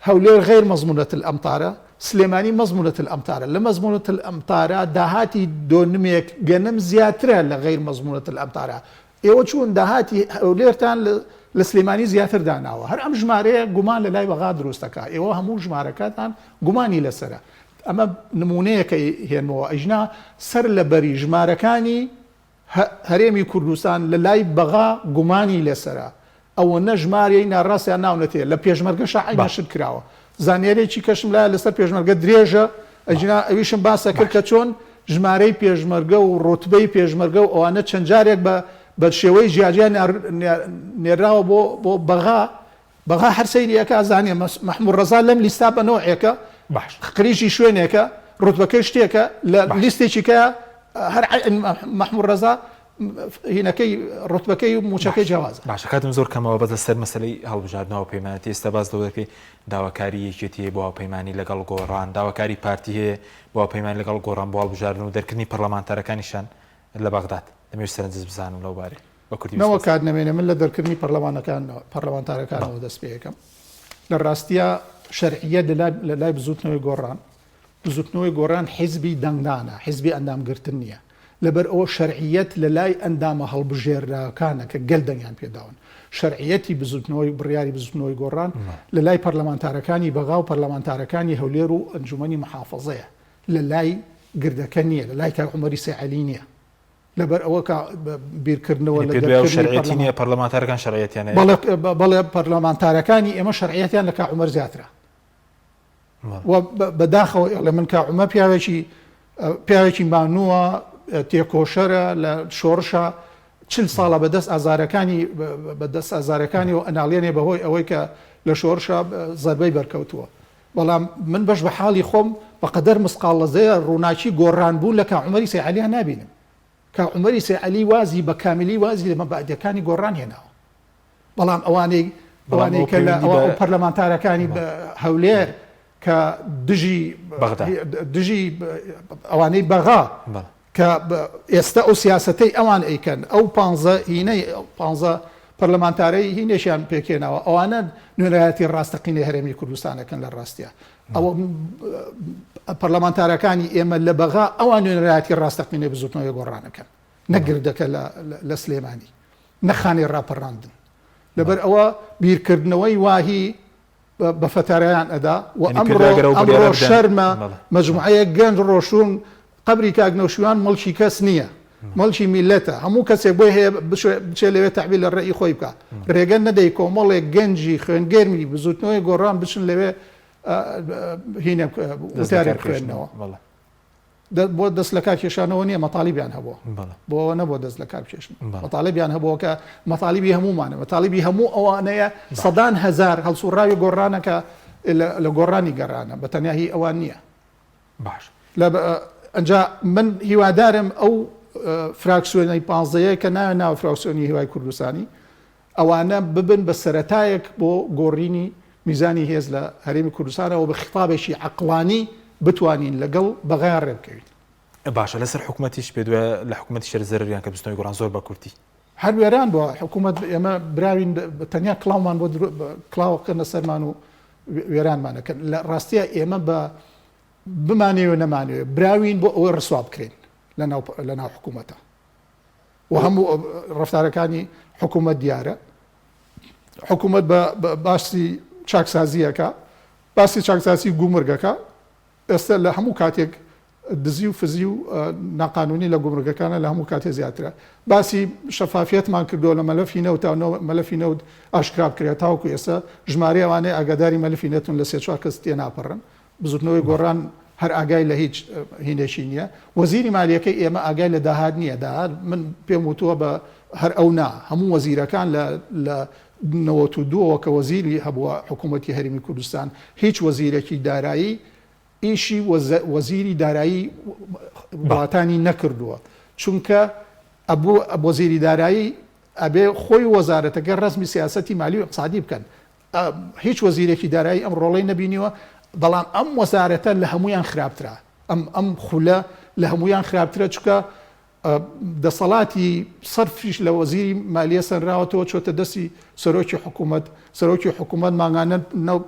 هەولێر غیر مەزمونەت الامطارە سلێمانی مەزمونەت الامطارە لە مەزمونەت الامطارە داهاتی دۆنمێک گەنم زیاترە لە غیر مەزمونەت الامطارە ئێوە چوون داهاتی هەولێرتان لە سلێمانی زیاتر داناوە هەر ئەم ژمارەیە گومان لە لای بەغا دروست دەکا ئێوە هەموو ژمارەکەتان گومانی لەسەرە ئەمە نمونەیەکە هێنمەوە ئەژنا سەر لە بەری ژمارەکانی هەرێمی کوردستان لە لای بەغا گومانی لەسەرە ئەوەنە ژمارەی ناڕاستیان ناونەتێ لە پێشمەرگەشا عەینە شت کراوە زانیارێکی کەشم لایە لەسەر پێشمەرگە درێژە ئەگینا ئەویشم باس ئەکرد کە چۆن ژمارەی پێشمەرگە و ڕوتبەی پێشمەرگە و ئەوانە چەند جارێک بە بە شێوەی جیاجیا نێراوە بۆ بۆ بەغا بەغا هەر سەیری ئەکا ئەزانێ مەحموود ڕەزا لەم لیستا بە نەوعێکە باش خریجی شوێنێکە ڕوتبەکەی شتێکە لە باش. لیستێکی کە هەر عەین مەحموود ڕەزا هینەکەی ڕوتبەکەی و مووچەکەی جیاوازە. باشە کاتم زۆر کەمەوە بەس لەسەر مەسەلەی هەڵبژاردن و هاوپەیمانەتی ئێستا باس لەوە دەکەی داواکاری یەکێتی هەیە بۆ هاوپەیمانی لەگەڵ گۆڕان داواکاری پارتی هەیە بۆ هاوپەیمانی لەگەڵ گۆڕان بۆ هەڵبژاردن و دەرکردنی پەرلەمانتارەکانیشان لە بەغداد دەمەوێت سەرنجت بزانم لەو بارەی بە کوردی نەوەک کات نەمێنێ من لە دەرکردنی پەرلەمانەکانەوە پەرلەمانتارەکانەوە دەست پێ ئەکەم لە ڕاستیا شەرعیەت لە لای بزوتنەوەی گۆڕان بزوتنەوەی گۆڕان حیزبی دەنگدانە حیزبی ئەندام گرتن نییە لەبەر ئەوە شەرعیەت لە لای ئەندامە هەڵبژێرراکانە کە گەل دەنگیان پێداون شەرعیەتی بزوتنەوەی بڕیاری بزوتنەوەی گۆڕان لە لای پەرلەمانتارەکانی بەغا و پەرلەمانتارەکانی هەولێر و ئەنجومەنی محافەزەیە لە لای گردەکە نییە لە لای کاک عومەری سەیعەلی نییە لەبەر ئەوە کە بیرکردنەوە لە دەرکردنی نییە پەرلەمانتارەکان شەرعیەتیان هەیە بەڵێ بەڵێ پەرلەمانتارەکانی ئێمە شەرعیەتیان لە کاک عومەر زیاترە و بەداخەوە ئەڵێ من کاک عومەر پیاوێکی پیاوێکی مانووە تێکۆشەرە لە شۆڕشە چل ساڵە بەدەست ئازارەکانی بەدەست ئازارەکانی و ئەناڵێنێ بەهۆی ئەوەی کە لە شۆڕشە زەربەی بەرکەوتووە بەڵام من بەش بە حاڵی خۆم بە قەدەر مسقاڵ لەزەیە ڕووناکی گۆڕان بوون لە کاک عومەری سەید عەلیان نابینم. کاک عومەری سەید عەلی وازی بە کامیلی وازی لە مەبادیەکانی گۆڕان هێناوە. بەڵام ئەوانەی ئەوانەی کە لە ئەو پەرلەمانتارەکانی هەولێر کە دژی دژی ئەوانەی بەغا کە ئێستا ئەو سیاسەتەی ئەوان ئەیکەن ئەو پانزە هینەی پانزە پەرلەمانتارەی هینێکیان پێکهێناوە ئەوانە نوێنەرایەتی ڕاستەقینەی هەرێمی کوردستان ئەکەن لە ڕاستیا ئەوە پەرلەمانتارەکانی ئێمە لە بەغا ئەوان نوێنەرایەتی ڕاستەقینەی بزوتنەوەی گۆڕان ئەکەن نەک گردەکە لە سلێمانی نە خانەی ڕاپەڕاندن لەبەر ئەوە بیرکردنەوەی واهی بە فەتارەیان ئەدا و ئەمڕۆ ئەمڕۆ شەرمە مەجموعەیەک گەنج ڕۆشتوون قەبری کاک نەوشیروان مڵکی کەس نییە مڵکی میلەتە هەموو کەسێک بۆی هەیە بچێ لەوێ تەعبیر لە ڕێی خۆی بکە ڕێگە نەدەی کۆمەڵێک گەنجی خوێنگەرمی بزوتنەوەی گۆڕان بچن لەوێ هینە وتارێک بخوێننەوە. بۆ دەست لەکار کێشانەوە نییە مەتالیبیان هەبووە بۆ ئەوە نەبووە دەست لەکار بکێشن مەتالیبیان هەبووە کە مەتالیبی هەموومانە مەتالیبی هەموو ئەوانەیە سەدان هەزار هەڵسوڕاوی گۆڕانە کە لە گۆڕانی گەڕانە بە تەنیا هی ئەوان نییە باش لە ئەنجا من هیوادارم ئەو فراکسیۆنەی پانزەیە کە ناوە ناوە فراکسیۆنی هیوای کوردستانی ئەوانە ببن بە سەرەتایەک بۆ گۆڕینی میزانی هێز لە هەرێمی کوردستانەوە بە خیتابێکی عەقڵانی بتوانین لەگەڵ بەغایان ڕێبکەوین. باشە لەسەر حکومەتیش پێت وایە لە حکومەتی شەر زەرەریان کرد بزوتنەوەی گۆڕان زۆر بە کورتی. هەر وێران بوە حکومەت ئێمە براوین تەنیا کڵاومان بۆ کڵاو کەنە سەرمان و وێرانمان ئەکەن لە ڕاستیا ئێمە بە بمانەوێ و نەمانەوێ براوین بۆ ئەوەی ڕسوا بکرێن لەناو لەناو حکومەتە. و هەموو ڕەفتارەکانی حکوومەت دیارە حکوومەت بە باسی چاکسازیەکە. باسی چاکسازی گومرگەکە ئێستا لە هەموو کاتێک دزی و فزی و ناقانونی لە گومرگەکانە لە هەموو کاتێ زیاترە. باسی شەفافیەتمان کردووە لە مەلەفی نەوتا مەلەفی نەوت ئاشکرا بکرێت تاوەکو ئێستا ژمارەی ئەوانەی ئاگاداری مەلەفی نەتون لە سێ چوار کەس تێناپەڕن. بزوتنەوەی گۆڕان هەر ئاگای لە هیچ هینێکی نییە. وەزیری مالیەکەی ئێمە ئاگای لە داهات نییە. داهات من پێم وتووە بە هەر ئەو نا هەموو وەزیرەکان لە لە 92 ەوە کە وەزیری هەبووە حکوومەتی هەرێمی کوردستان هیچ وەزیرێکی دارایی ئیشی وەزیری دارایی وڵاتانی نەکردووە چونکە ئەبوو وەزیری دارایی ئەبێ خۆی وەزارەتەکە ڕەزمی سیاسەتی مالی و ئیقتسادی بکەن هیچ وەزیرێکی دارایی ئەم ڕۆڵەی نەبینیوە بەڵام ئەم وەزارەتە لە هەمویان خراپترە ئەم ئەم خولە لە هەمویان خراپترە چونکە دەسەڵاتی سەرفیش لە وەزیری مالیە سەنراوەتەوە چۆتە دەستی سەرۆکی حکوومەت، سەرۆکی حکوومەت مانگانە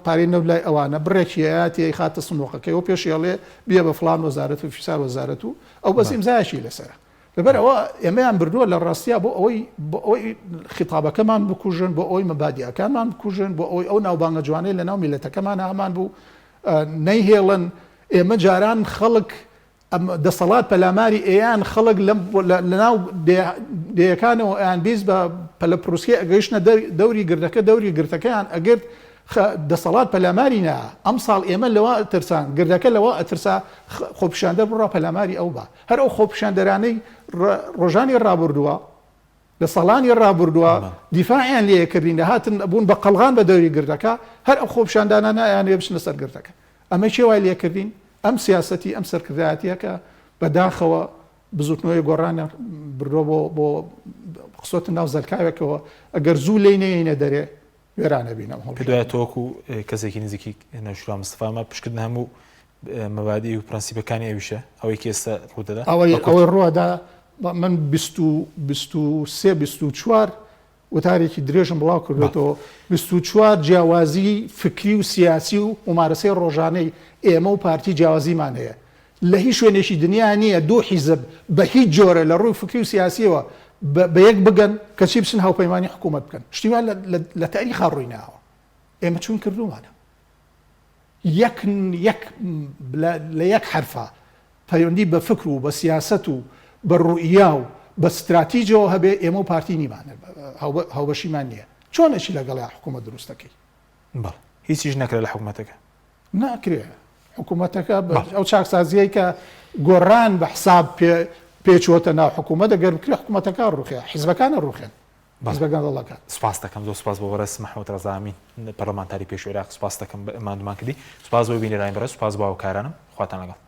پارەی نەوت لای ئەوانە بڕێکی ئەیاتێ ئەیخاتە سندوقەکەیەوە پێشی ئەڵێ بیە بە فڵان وەزارەت و فیسار وەزارەت و ئەو بەس ئیمزایەکی لەسەرە. لەبەر ئەوە ئێمەیان بردووە لە ڕاستیا بۆ ئەوەی بۆ ئەوەی خیتابەکەمان بکوژن، بۆ ئەوەی مەبادیئەکانمان بکوژن، بۆ ئەوەی ئەو ناوبانگە جوانەی لەناو میللەتەکەمانا هەمان بوو نەیهێڵن. ئێمە جاران خەڵک دەسەڵات پەلاماری ئێیان خەڵک لەناو دێیەکانەوە ئەیان بیست بە پەلەپڕوسکێ ئەگەیشتنە دەوری گردەکە دەوری گرتەکەیان ئەگرت دەسەڵات پەلاماری نا ئەمساڵ ئێمە لەوە ئەترسان گردەکە لەوە ئەترسا خۆپیشاندەر بڕا پەلاماری ئەو با هەر ئەو خۆپیشاندەرانەی ڕۆژانی ڕابردووە لە ساڵانی ڕابوردووە دیفاعیان لێ ئەکردین دەهاتن ئەبوون بە قەڵغان بە دەوری گردەکە هەر ئەو خۆپیشاندانانە ئەیانەوێ بچنە سەر گردەکە ئەمە کێ وای لێکردین ئەم سیاسەتی ئەم سەرکردایەتیە کە بە داخەوە بزوتنەوەی گۆڕانیان بردووە بۆ بۆ خستۆتە ناو زەلکاوێکەوە ئەگەر زوو لێی نەیەینە دەرێ وێران ئەبین ئەم پێت وایە تۆ وەکو کەسێکی نزیکی نەوشیروان مستەفا ئەمە پشتکردنە هەموو مەبادی و پرەنسیپەکانی ئەویشە ئەوەی کە ئێستا ڕوودەدا ئەوەی ئەوەی ڕووەدا من 23 24 وتارێکی درێژم بڵاو کردوێتەوە 24 جیاوازی فکری و سیاسی و ممارەسەی ڕۆژانەی ئێمە و پارتی جیاوازیمان هەیە لە هیچ شوێنێکی دنیا نییە دوو حیزب بە هیچ جۆرە لە ڕووی فکری و سیاسیەوە بە یەک بگەن کەچی بچن هاوپەیمانی حکوومەت بکەن شتی وا لە تاریخا ڕووی ناوە ئێمە چوون کردوومانە یەک یەک لە یەک حرفە پەیوەندی بە فکر و بە سیاست و بە ڕوئیا و بە ستراتیجەوە هەبێ ئێمە و پارتی نیمانە هاوبەشیمان نییە چۆن ئەچی لەگەڵیا حکوومەت دروستەکەی بەڵێ هیچیش نەکرا لە حکومەتەکە. ناکرێ حکوومەتەکە ئەو چاکسازیەی کە گۆڕان بە حساب پێ پێچوەتە ناو حکوومەت ئەگەر بکرێ حکوومەتەکە ڕوخێ حیزبەکانە ڕوخێن حیزبەکان دەڵەکان. سپاست دەکەم زۆر سپاس بۆ بەڕێز مەحمود ڕەزا ئەمین پەرلەمانتاری پێشووی عێراق سپاست دەکەم ماندوومان کردی سپاس بۆ بینەرانی بەڕێز سپاس بۆ هاوکارانم خواتان لەگەڵ.